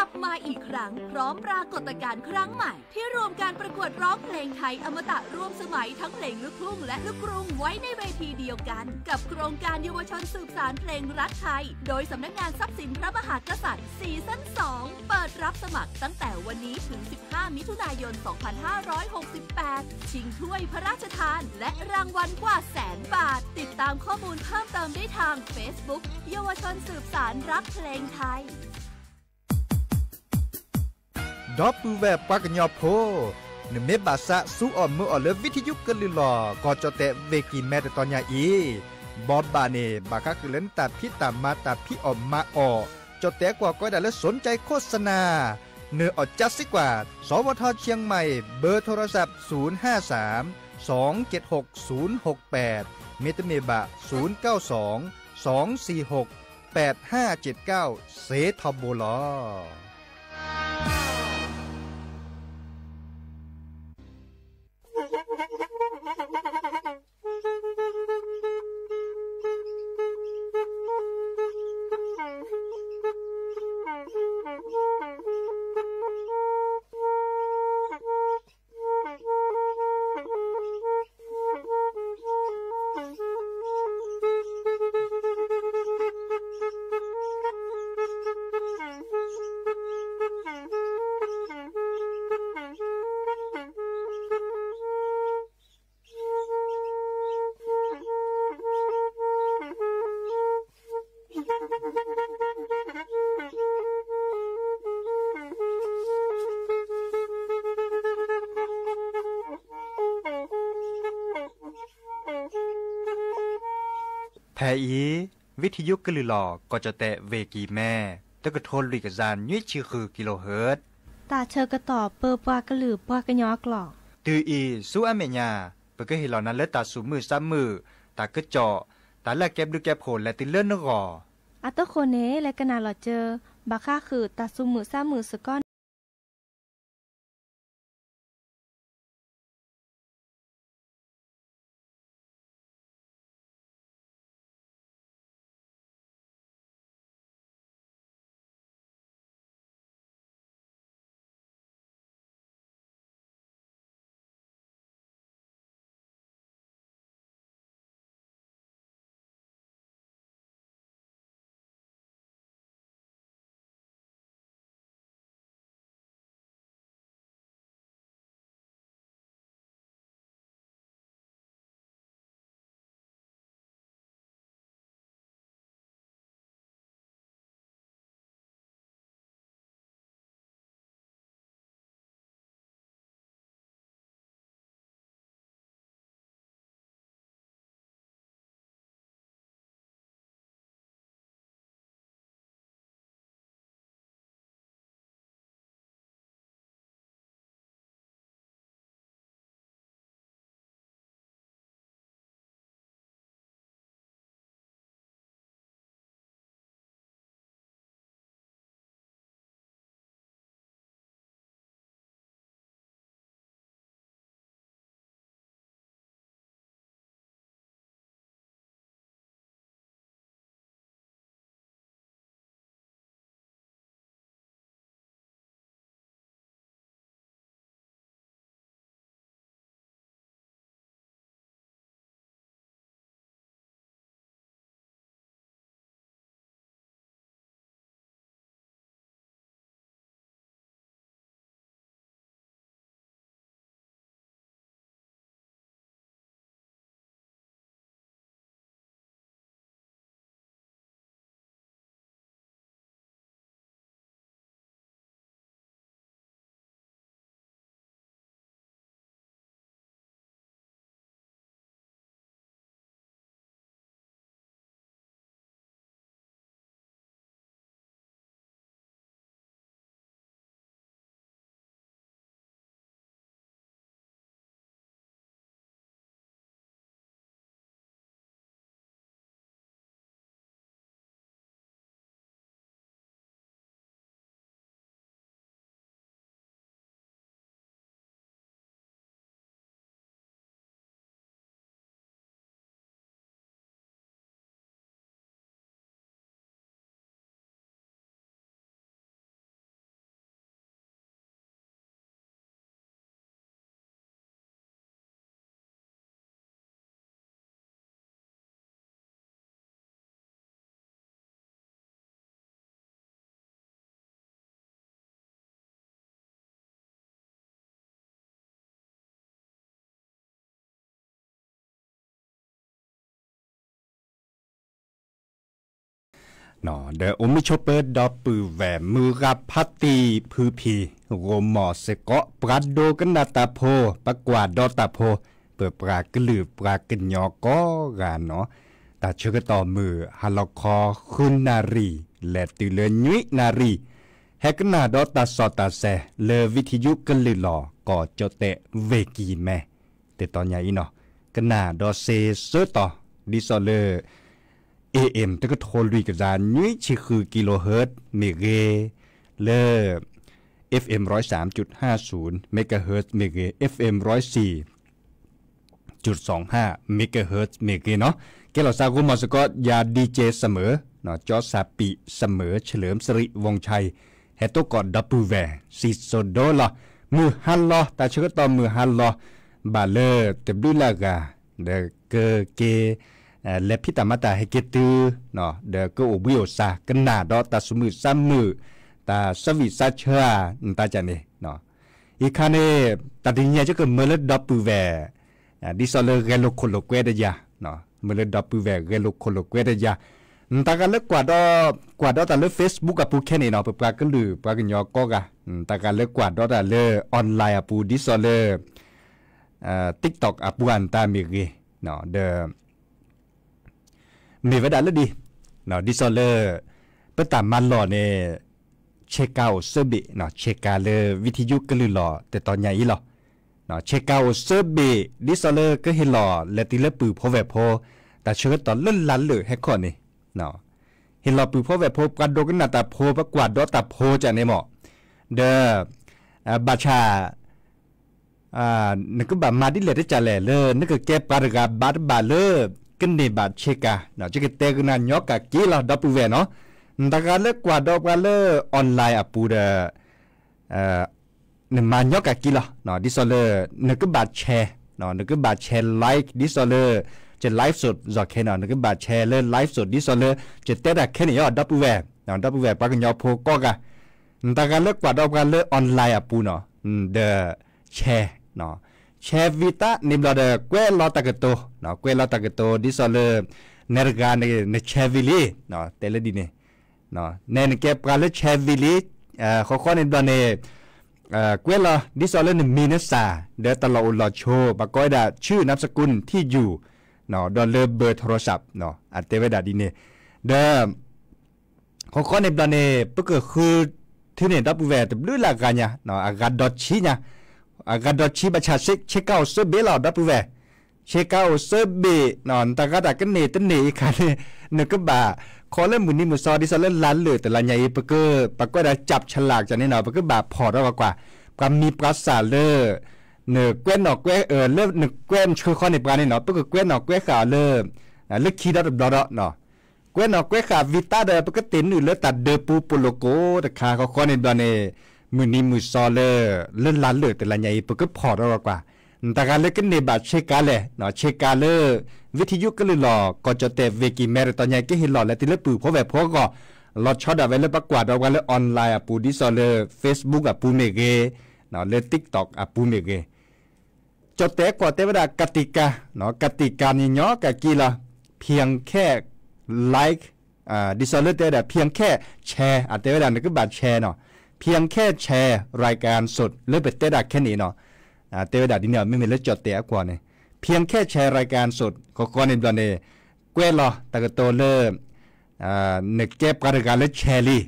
กลับมาอีกครั้งพร้อมปรากฏการณ์ครั้งใหม่ที่รวมการประกวดร้องเพลงไทยอมตะร่วมสมัยทั้งเพลงลูกทุ่งและลูกกรุงไว้ในเวทีเดียวกันกับโครงการเยาวชนสืบสานเพลงรักไทยโดยสำนักงานทรัพย์สินพระมหากษัตริย์ซีซั่นสองเปิดรับสมัครตั้งแต่วันนี้ถึงสิบห้ามิถุนายนสองพันห้าร้อยหกสิบแปด ชิงถ้วยพระราชทานและรางวัลกว่าแสนบาท ติดตามข้อมูลเพิ่มเติมได้ทาง Facebook เยาวชนสืบสานรักเพลงไทย ဒီပုၢ်ဝဲၢ်ပှၤကညီဖိ, နမ့ၢ်ဘၣ်သးစူအီၣ်မုာ်အီၣ်လၢ ဝံထယုကလုၢ်လီၤ ကီၢ်ကၠီၣ်တဲၣ် ဝ့ၢ်ကံၢ်မဲ တတီၤညါအံၤ, ဘီဘၣ်န့ၣ် ဘၣ်ဃးဃုာ်လၢနတၢ်ဖံးတၢ်မၤ တၢ်ဖံးအီၣ်မၤအီၣ်, ကၠီၣ်တဲၣ်ကွၢ်ကီးဝဲဒၣ်လၢ สนใจโฆษณา, နအီၣ်ကၠါစ့ၢ်ကီး, สวทเชียงใหม่ เบอร์โทรศัพท์ ศูนย์ห้าสาม สองเจ็ดหก ศูนย์หกแปด မ့တမ့ၢ်ဘၣ် ศูนย์เก้าสอง สองสี่หก แปดห้าเจ็ดเก้า စ့ထီဘိလီၤ.ဖဲအံၤ ဝံထယုကလုၢ်လီၤ ကီၢ်ကၠီၣ်တဲၣ် ဝ့ၢ်ကံၢ်မဲ တကထိလွံၢ်ကယၤ နွံဆံဃု kilohertz တၢ်ဆၢကတီၢ်ပၢပှၤကလုာ်ပှၤကညီအကျိာ်, တုၤအံၤဆူအမဲာ်ညါ ပကဟ့ၣ်လီၤနၤလၢတၢ်သူၣ်မုာ်သးမုာ်, တၢ်ကစီၣ်, တၢ်လၢအကဲဘျုးကဲဖှိၣ်လဲၤတုၤလၢနဂီၢ်. အတဃိန့ၣ် လဲၤကနၣ်လီၤစၢၤ ဘၣ်ဃးဃုာ်တၢ်သူၣ်မုာ်သးမုာ်စ့ၢ်ကီးန့ၣ် ဒီးအိၣ်မုာ်ဆိးပၢၤဒီပုၢ်ဝဲၢ် မုၢ်ဂၤဖးတံၢ်ဖုဖံ ဂိၢ်မီၢ်စ့ၢ်ကီး ပှၤဒိကနၣ်တၢ်ဖိ ပှၤကွၢ်ဒီးတၢ်ဖိ ပပှၤကလုာ်ပှၤကညီကိးဂၤနီၤ, တၢ်ဆၢကတီၢ်မုၢ်ဟါလီၤခီ ဃုနၣ်ရံၣ် လဲၤတုၤလၢနွံနၣ်ရံၣ် ဟဲကနၣ်ဒီးတၢ်စီၣ်တၢ်ဆဲး လၢဝံထံယုကလုၢ်လီၢ် ကီၢ်ကၠီၣ်တဲၣ် ဝ့ၢ်ကံၢ်မဲ တတီၤညါအံၤနီၤ, ကနၣ်ဒီးစ့ဆၢတီၤ ဒ်သိးလၢ A M တကထိလွံၢ်ကယၤ နွံဆံဃု kilohertz မ့ၢ်ဂ့ၤ, လၢ F M ร้อยสามจุดห้าศูนย์ megahertz မ့ၢ်ဂ့ၤ, F M ร้อยสี่ จุดสองห้า megahertz မ့ၢ်ဂ့ၤနီၤ, ကဲလီၤစးဂိၢ်မီၢ်စ့ၢ်ကီး ယၤ DJ เสมอ နီၤ, ကၠီစၢ်ပံး เสมอ เฉลิมสิริวงศ์ชัย ဟဲတိၢ်ကီၢ်ဒီပုၢ်ဝဲၢ် စံၣ်စိၤဒိလီၤ, မုၢ်ဟါလီၤ တၢ်ဆၢကတီၢ်မုၢ်ဟါလီၤ, ဘၣ်လၢတဘျုးလၢ်ဂၤ ဒီးကက့ၤ လဲၤဖံးတၢ်မၤတၢ်ဟဲက့ၤတုၤ ဒီးကအိၣ်ဘှံးအိၣ်စၢ် ကနၣ်ဒီးတၢ်သူၣ်မုာ်သးမုာ် တၢ်ဆၢဝံၣ်စၢ်ဆၢဧါ နတၢ်ကၢ်န့ၣ် အံၤခါန့ၣ် တၢ်တနံၤညါ ယကမၢလၢဒီပုၢ်ဝဲၢ် ဒ်သိးလၢဂဲၤလိာ်ခိၣ်လိာ်ကွဲတယၤ, မၢလၢဒီပုၢ်ဝဲၢ်ဂဲၤလိာ်ခိၣ်လိာ်ကွဲတယၤ, နတၢ်ဂၤလၢကွၢ်ဒီး ကွၢ်ဒီးတၢ်လၢ Facebook အပူၤခဲန့ၣ်နီၤ ပပှၤကလုာ်ပှၤကညီကိးဂၤ, နတၢ်ဂၤလၢကွၢ်ဒီးတၢ်လၢ online အပူၤ ဒ်သိးလၢ TikTok အပူၤ အတၢ်မ့ၢ်ဂ့ၤ, ဒီး မ့ၢ်ဝဲဒၣ်လၢဒ် ဒ်သိးလၢ ပတၢ်မၤလီၢ်န့ၣ် ဆဲးကၤအိၣ်စၢဘ့ၣ်, ဆဲးကၤလၢဝံထံယုကလုၢ်လီၢ် တတီၤညါအံၤလီၤ. ဆဲးကၤအိၣ်စၢဘ့ၣ် ဒ်သိးလၢကဟ့ၣ်လီၤလဲၤတုၤလၢပုၢ်ဖိဝဲၢ်ဖိ တၢ်ဆၢကတီၢ်လၢလၢ်လၢာ်ဟဲခီန့ၣ်, ဟ့ၣ်လီၤပုၢ်ဖိဝဲၢ်ဖိ ပှၤဒိကနၣ်တၢ်ဖိ ပှၤကွၢ်ဒီးတၢ်ဖိကၢ်န့ၣ်မး, ဒီး ဘၣ်ဆၣ် နကဘၣ်မၤဒ်လဲၣ်တကၢ်လဲၣ်လၢ နကကဲပှၤတဂၤဘၣ်တဘၣ်လၢ ကန့ၢ်ဘၣ်ဆဲးကၤ, ယကတဲကနၣ်ညီကၢ်က့ၤလီၤ ဒီပုၢ်ဝဲၢ်နီၤ, နတၢ်ဂၤလၢကွၢ်ဒီးပှၤလၢ online အပူၤဒီး နမၤညီကၢ်က့ၤလီၤ, ဒ်သိးလၢ နကဘၣ်ဆဲး, နကဘၣ်ဆဲး live ဒ်သိးလၢ ယ live စဒ်သိးခဲနီၤ, နကဘၣ်ဆဲးလၢ live စဒ်သိးလၢ ယတဲတၢ်ခဲန့ၣ်အီၤ ဒီပုၢ်ဝဲၢ်, ဒီပုၢ်ဝဲၢ်ပှၤကညီဖိကိးဂၤ, နတၢ်ဂၤလၢကွၢ်ဒီးပှၤလၢ online အပူၤနီၤ, ဒီး ဆဲး, ဆဲးဝံသးန့ၣ်ဘျီဒီး ကွဲးလီၤတၢ်ကတိၤ, ကွဲးလီၤတၢ်ကတိၤ ဒ်သိးလၢ နဲတဂၤန့ၣ် နဆဲးဝံၤလံ, တဲလၢဒ်န့ၣ်, နဲနကဲပှၤလၢဆဲးဝံၤလံ, ဃီဃီန့ၣ်ဘျီန့ၣ် ကွဲးလီၤ ဒ်သိးလၢနမံၤနစၢ် ဒီးတၢ်လီၢ်အိၣ်လီၢ်ဆိး ဘၣ်ကိးဝဲဒၣ် ชื่อนามสกุลที่อยู่ ဒီးလၢ เบอร์โทรศัพท์ အတဲဝဲဒၣ်ဒ်န့ၣ်, ဒီး ဃီဃီန့ၣ်ဘျီန့ၣ် ပကဃုထံန့ၣ် ဒီပုၢ်ဝဲၢ်တဘျုးလၢ်ဂၤညါ, အဂၤဒီးဆံညါ, အဂၤဒီးဆံဘၣ်ဆၣ် ဆဲးကၤအိၣ်စၢဘ့ၣ်လီၤ ဒီပုၢ်ဝဲၢ်, ဆဲးကၤအိၣ်စၢဘ့ၣ်, နတၢ်ဂၤတၢ်ကန့ၢ်တန့ၢ်အံၤခါန့ၣ် နကဘၣ် ခီလၢမုၢ်နံၤမုၢ်သီ ဒ်သိးလၢလၢ်လၢာ်တလါညါအံၤ ပက ပှၤကွဲးဒၣ် จับฉลาก န့ၣ်နီၤ ပကဘၣ်ဖီၣ်ထီၣ်ကွၢ်ကွၢ် ပှၤမံၤပှၤစၢ်လၢ နကွဲးနီၣ်ကွဲး လၢနကွဲးဆၢဃီန့ၣ်ပှၤန့ၣ်နီၤ ပကကွဲးနီၣ်ကွဲးဃာ်အီၤလၢ လၢခံဒီးတဘျီဒီး ကွဲးနီၣ်ကွဲးဃာ်ဝံသးဒီး ပကတ့ၢ်နုာ်လၢတၢ်ဒၢးပူၤ ပိာ်လိၤကိးတခါ ဃီဃီန့ၣ်ဘျီန့ၣ် မုၢ်နံၤမုၢ်သီလၢ လၢလၢ်လၢာ်တလါညါအံၤ ပကဖီၣ်ထီၣ်ကွၢ်ကွၢ် နတၢ်ဂၤလၢကန့ၢ်ဘၣ်ဆဲးကၤလဲၣ်, ဆဲးကၤလၢ ဝံထံယုကလုၢ်လီၢ် ကီၢ်ကၠီၣ်တဲၣ် ဝ့ၢ်ကံၢ်မဲ တတီၤညါ ကဟ့ၣ်လီၤလဲၤတုၤလၢပုၢ်ဖိဝဲၢ်ဖိအဂီၢ်, လီၤဆီဒၣ်ဝဲလၢပှၤကွၢ်ဒီးပှၤလၢ online အပူၤ ဒ်သိးလၢ Facebook အပူၤမ့ၢ်ဂ့ၤ, လၢ TikTok အပူၤမ့ၢ်ဂ့ၤ ကၠီၣ်တဲၣ်ကွီၢ်တဲဝဲဒၣ် กติกา, กติกา န့ၣ်ညီကၢ်က့ၤလီၤ, เพียงแค่ like ဒ်သိးလၢတဲဝဲဒၣ် เพียงแค่ share အတဲဝဲဒၣ် နကဘၣ် share နီၤ, เพียงแค่ share รายการสด လၢပတဲဒၣ်ခဲန့ၣ်နီၤ, တဲဝဲဒၣ်ဒ်န့ၣ် မ့မ့ၢ်လၢကၠီၣ်တဲၣ်အကွီၢ်န့ၣ် เพียงแค่ share รายการสด ဃီဃီန့ၣ်ဘျီန့ၣ် ကွဲးလီၤတၢ်ကတိၤလၢ နကဲပှၤတဂၤလၢ share လံ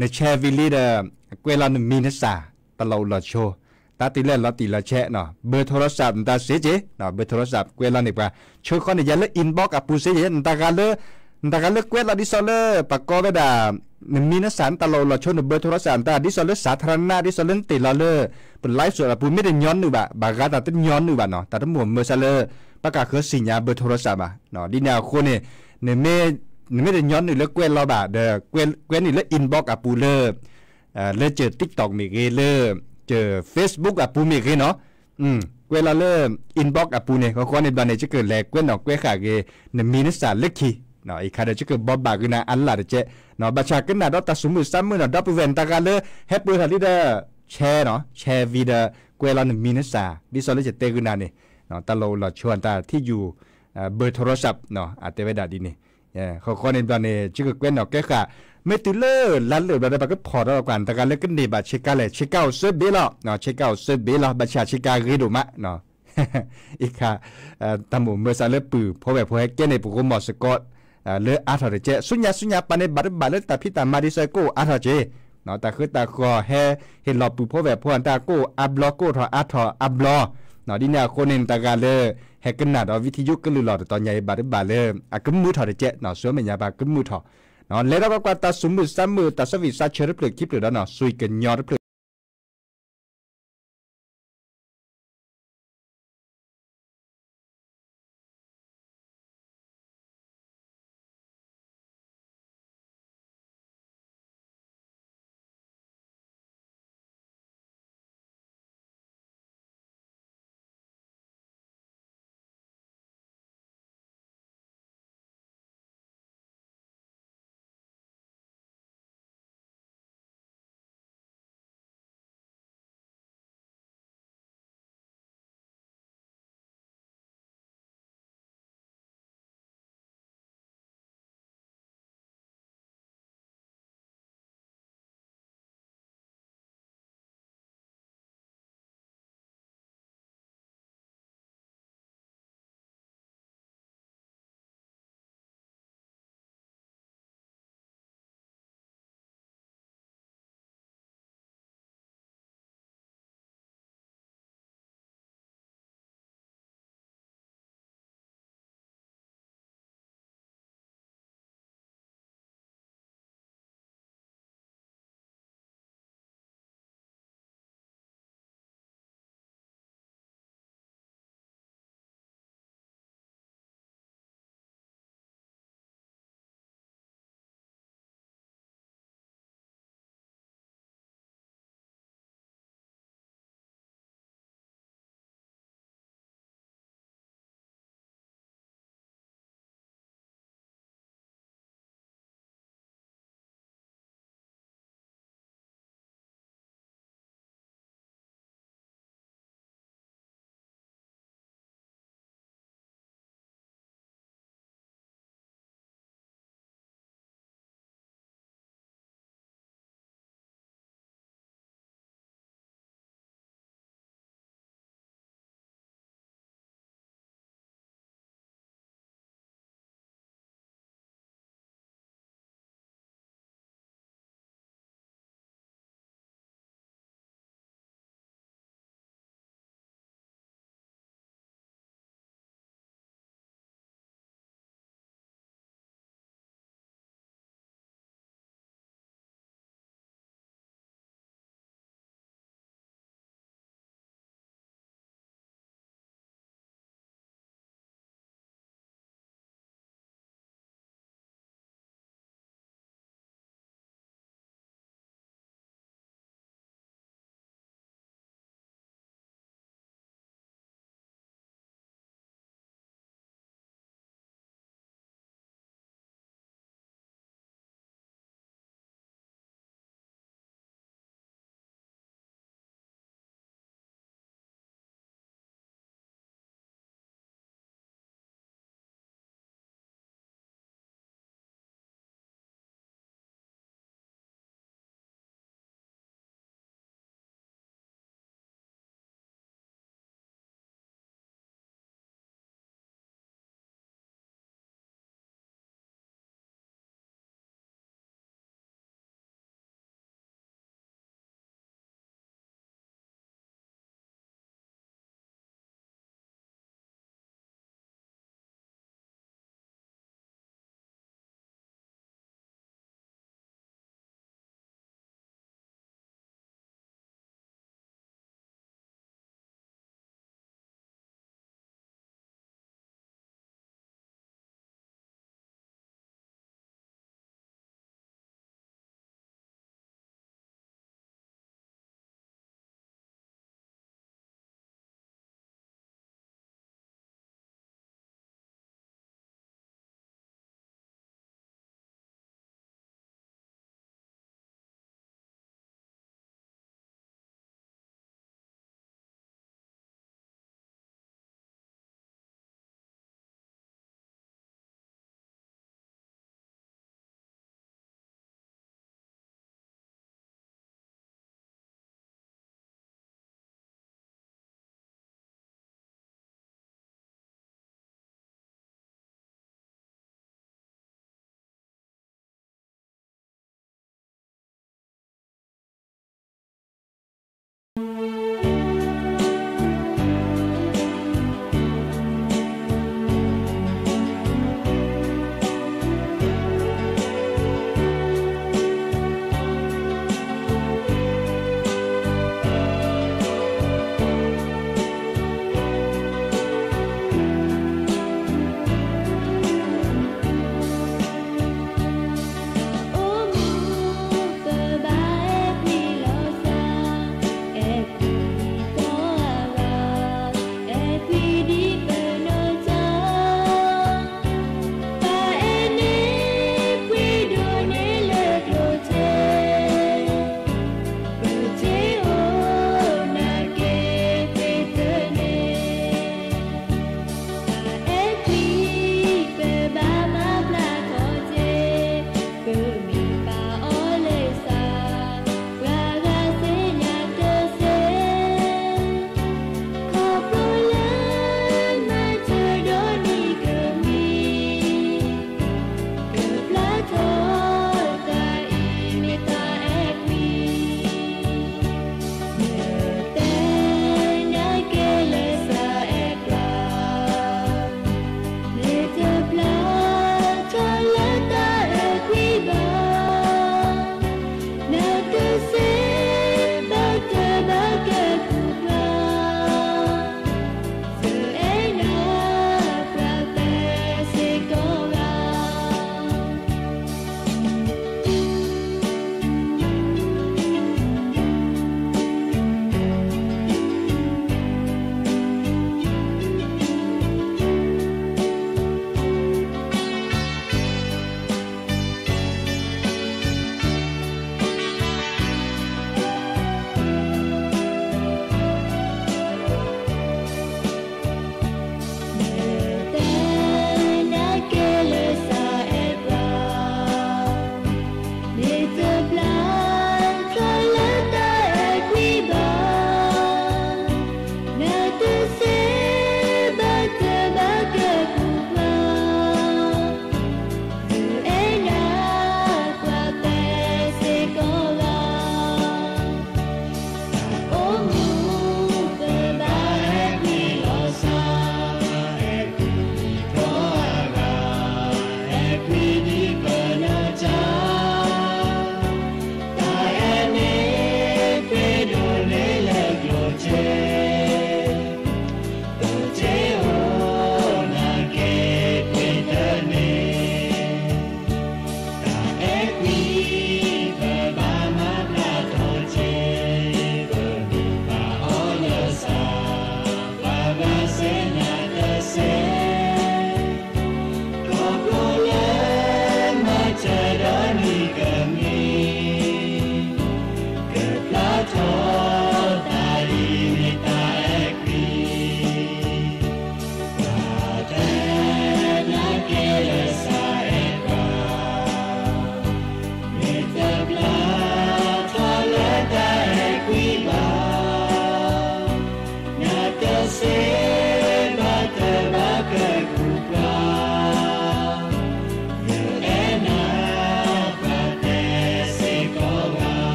န share ဝံၤလံဒီး ကွဲးလီၤနမံၤနစၢ် တၢ်လီၢ်အိၣ်လီၢ်ဆိး တၢ်တုၤလၢလီၤတံၢ်လီၤဆဲးနီၤ เบอร์โทรศัพท์ နတၢ်စ့ၢ်ကီး เบอร์โทรศัพท์ ကွဲးလီၤန့ၢ်ပှၤ ဆၢဃီန့ၣ်ယၤလၢ inbox အပူၤစ့ၢ်ကီး နတၢ်ဂၤလၢ နတၢ်ဂၤလၢကွဲးလီၤဒ်သိးလၢ ပှၤကိးဝဲဒၣ် နမံၤနစၢ် နတၢ်လီၢ်အိၣ်လီၢ်ဆိး န เบอร์โทรศัพท์ နတၢ်ဒ်သိးလၢ สาธารณะ ဒ်သိးလၢနတ့ၢ်လီၤလၢ ပ live စဒ်အပူၤ မ့ၢ်တညီနုၢ်ဘၣ် ဘၣ်ဂၤတၢ်တညီနုၢ်ဘၣ်နီၤ တၢ်တမိၣ်မၢဆါလၢ ပကဃၢၤစံၣ်ညါ เบอร์โทรศัพท์ ဘၣ် ဒ်န့ၣ်အဃိန့ၣ် နမ့ၢ်တညီနုၢ်လၢကွဲးလီၤဘၣ်ဒီး ကွဲးန့ၢ်လၢ inbox အပူၤလၢ လၢကၢၢ် TikTok မ့ၢ်ဂ့ၤ လၢကၢၢ် Facebook အပူၤမ့ၢ်ဂ့ၤနီၤ ကွဲးလီၤလၢ inbox အပူၤန့ၣ် ဃီဃီန့ၣ်ဘျီန့ၣ် ယကလဲၤကွဲးနီၣ်ကွဲးဃာ်ဂ့ၤ နမံၤနစၢ်လၢခံ အံၤခါဒီး ယကဘိးဘၣ်ဂ့ၤနၤအါလၢ်တကဲး ဘၣ်ဆၣ်ကနၣ်ဒီးတၢ်သူၣ်မုာ်သးမုာ်နီၤ ဒီပုၢ်ဝဲၢ်နတၢ်ဂၤလၢ ဟဲပၢၢ်ထီၣ်လံဒီး share နီၤ share ဝံၤဒီး ကွဲးလီၤနမံၤနစၢ် ဒ်သိးလၢယတဲဂ့ၤနၤန့ၣ် တၢ်လီၢ်အိၣ်လီၢ်ဆိး အတၢ်ထံၣ်ယူၤ เบอร์โทรศัพท์ အတဲဝဲဒၣ်ဒ်န့ၣ် ဃီဃီန့ၣ်ဘျီန့ၣ် ကကွဲးနီၣ်ကဲဃာ်, မ့ၢ်တုၤလၢလါလၢာ်ဘျီဒီး ပှၤကဖီၣ်ထီၣ်ကွၢ် တဂၤလၢကန့ၢ်ဘၣ်ဆ့ကၤလဲၣ်, ဆ့ကၤအိၣ်စၢဘ့လီၤ, ဆ့ကၤအိၣ်စၢဘ့လီၤ, ဘၣ်ဆၣ်ဆ့ကၤဂ့ၤဒိၣ်မး အံၤခါ, တၢ်မိၣ်မၢစးလၢပုၢ်ဖိဝဲၢ်ဖိဟဲကဲန့ၣ် ပကမီၢ်စ့ၢ်ကီး လၢအါထီၣ်တကဲး, ဆူညါဆူညါပာ်န့ၢ်ဘၣ်တဘၣ်လၢတၢ်ဖံးတၢ်မၤဒ်သိးကအိၣ်အါထီၣ်က့ၤ, တၢ်ဃၢတၢ်ဃီၤဟဲ ဟ့ၣ်လီၤပုၢ်ဖိဝဲၢ်ဖိတၢ်ကအိၣ်အါဘျီ ကအိၣ်ထီၣ်အါထီၣ်အါဘျီ, ဒ်န့ၣ်အဃိန့ၣ် တဂၤလၢ ဟဲကနၣ်ဒီးဝံထံယိကလုၢ်လီၤ တတီၤညါအံၤ ဘၣ်တဘၣ်လၢ အကမုာ်ထီၣ်တကဲး, ဆူမဲာ်ညါပှၤကမုာ်ထီၣ်, လဲၤဒီးကွၢ်ကွၢ်တၢ်သူၣ်မုာ်သးမုာ် တၢ်ဆီၣ်ဝံၣ်စးဆၢတဖျၢၣ်ခံဖျၢၣ်ဒီးနီၤ စူၢ်ကညီတဖျၢၣ်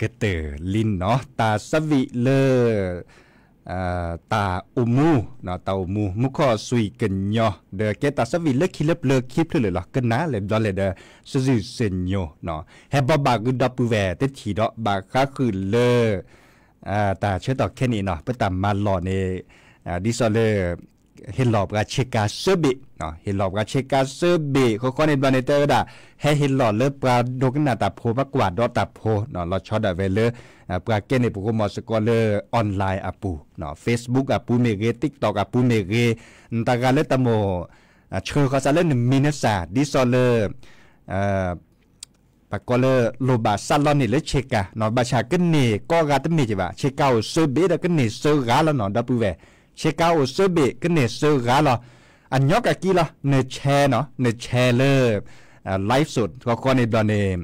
ကတၢၢ်လံနီၤ တၢ်ဆၢဝံၤလၢ တၢ်အိၣ်မူ, တၢ်အိၣ်မူ မူခီၣ်စွံၣ်ကညီ ဒီးကဲတၢ်ဆၢဝံၤလၢခံလၢပျၢၤခံဖျၢၣ်လၢာ်လီၤ ကနၣ်လဲာ်ဘျီလဲာ်ဒီး စံးစုစံညိ ဟဲဘီဘၣ်ဂုၢ်ဒီပုၢ်ဝဲၢ်တထံၣ်ဒီး ဘၣ်ဃးဃုာ်လၢ တၢ်ဆၢကတီၢ်ခဲနံၣ်နီၤ ပတၢ်မၤလီၢ်န့ၣ် ဒ်သိးလၢ ဟ့ၣ်လီၤပှၤဆ့ကၤစၢဘ့ၣ်, ဟ့ၣ်လီၤပှၤဆ့ကၤစၢဘ့ၣ် ဃီဃီန့ၣ်ဘျီန့ၣ် တဲဝဲဒၣ် ဟဲဟ့ၣ်လီၤလၢပှၤဒိကနၣ်တၢ်ဖိ ပှၤကွၢ်ဒီးတၢ်ဖိ လီၤဆီဒၣ်ဝဲလၢ ပှၤကဲန့ၣ် ပကမၤစ့ၢ်ကီးလၢ online အပူၤ, Facebook အပူၤမ့ၢ်ဂ့ၤ TikTok အပူၤမ့ၢ်ဂ့ၤ, နတဂၤလၢတၢ်မိၣ် ဆှၢဃီၤစးလၢနမံၤနစၢ် ဒ်သိးလၢ ပကိးလၢ လိၣ်ဘၣ်စးလီန့ၢ်လၢဆ့ကၤနီၤ ဘၣ်ဆၣ်ကန့ၢ်ကိးဂၤတမ့ၢ်က့ၤဘၣ် ဆ့ကၤအိၣ်စၢဘ့ၣ်ဒီးကန့ၢ်စၢဂၤလီၤနီၤ ဒီပုၢ်ဝဲၢ်, ဆ့ကၤအိၣ်စၢဘ့ၣ် ကန့ၢ်စၢဂၤလီၤ, အညီကကံလီၤ နဆဲနီၤ နဆဲလၢ live စဒ ဃီဃီန့ၣ်ဘျီန့ၣ်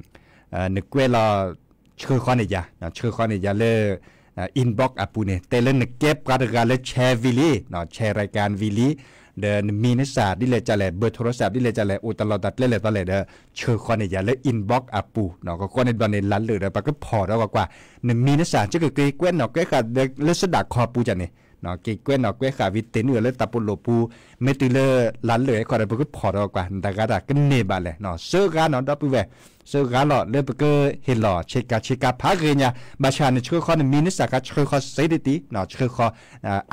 နကွဲးလီၤ ဆှၢဃီန့ၢ်ယၤ, ဆှၢဃီန့ၢ်ယၤလၢ inbox အပူၤန့ၣ် တဲလၢနကဲပှၤတဂၤလၢဆဲဝံၤလံ, ဆဲရၤကၤဝံၤလံ, ဒီးနမံၤနစၢ်ဒ်လဲၣ်ကလဲၣ် ဘၢထိရစၢ်ဒ်လဲၣ်ကလဲၣ် အိၣ်တၢ်လီၢ်တၢ်ကျဲလဲၣ်သီလဲၣ်ဒီး ဆှၢဃီန့ၢ်ယၤလၢ inbox အပူၤ, ဃီဃီန့ၣ်ဘျီန့ၣ် လၢလၢာ်ဒီး ပကဖီၣ်ဒီးကွၢ်ကွၢ်, နမံၤနစၢ် ကက့ၤကွဲးနီၣ်ကွဲးဃာ်လၢစဒၣ်ခီပူၤကန့ၣ်, က့ၤကွဲးနီၣ်ကွဲးဃာ်ဝံၤတ့ၢ်နုာ်လၢတၢ်ပလိာ်ပူၤ, မ့ၢ်တုၤလၢလၢလၢာ်အဃိဒီး ပကဖီၣ်ဒီးကွၢ် နတဂၤတၢ်ကန့ၢ်ဘၣ်လဲၣ်, စၢဂၤနီၤ ဒီပုၢ်ဝဲၢ်, စၢဂၤလီၤလၢပကဟ့ၣ်လီၤဆ့ကၤဆ့ကၤဖးဂ့ၤညါ, ဘၣ်ဆၣ်နဆှၢဃီနမံၤနစၢ်ခါ ဆှၢဃီစ့တတံၢ်, ဆှၢဃီ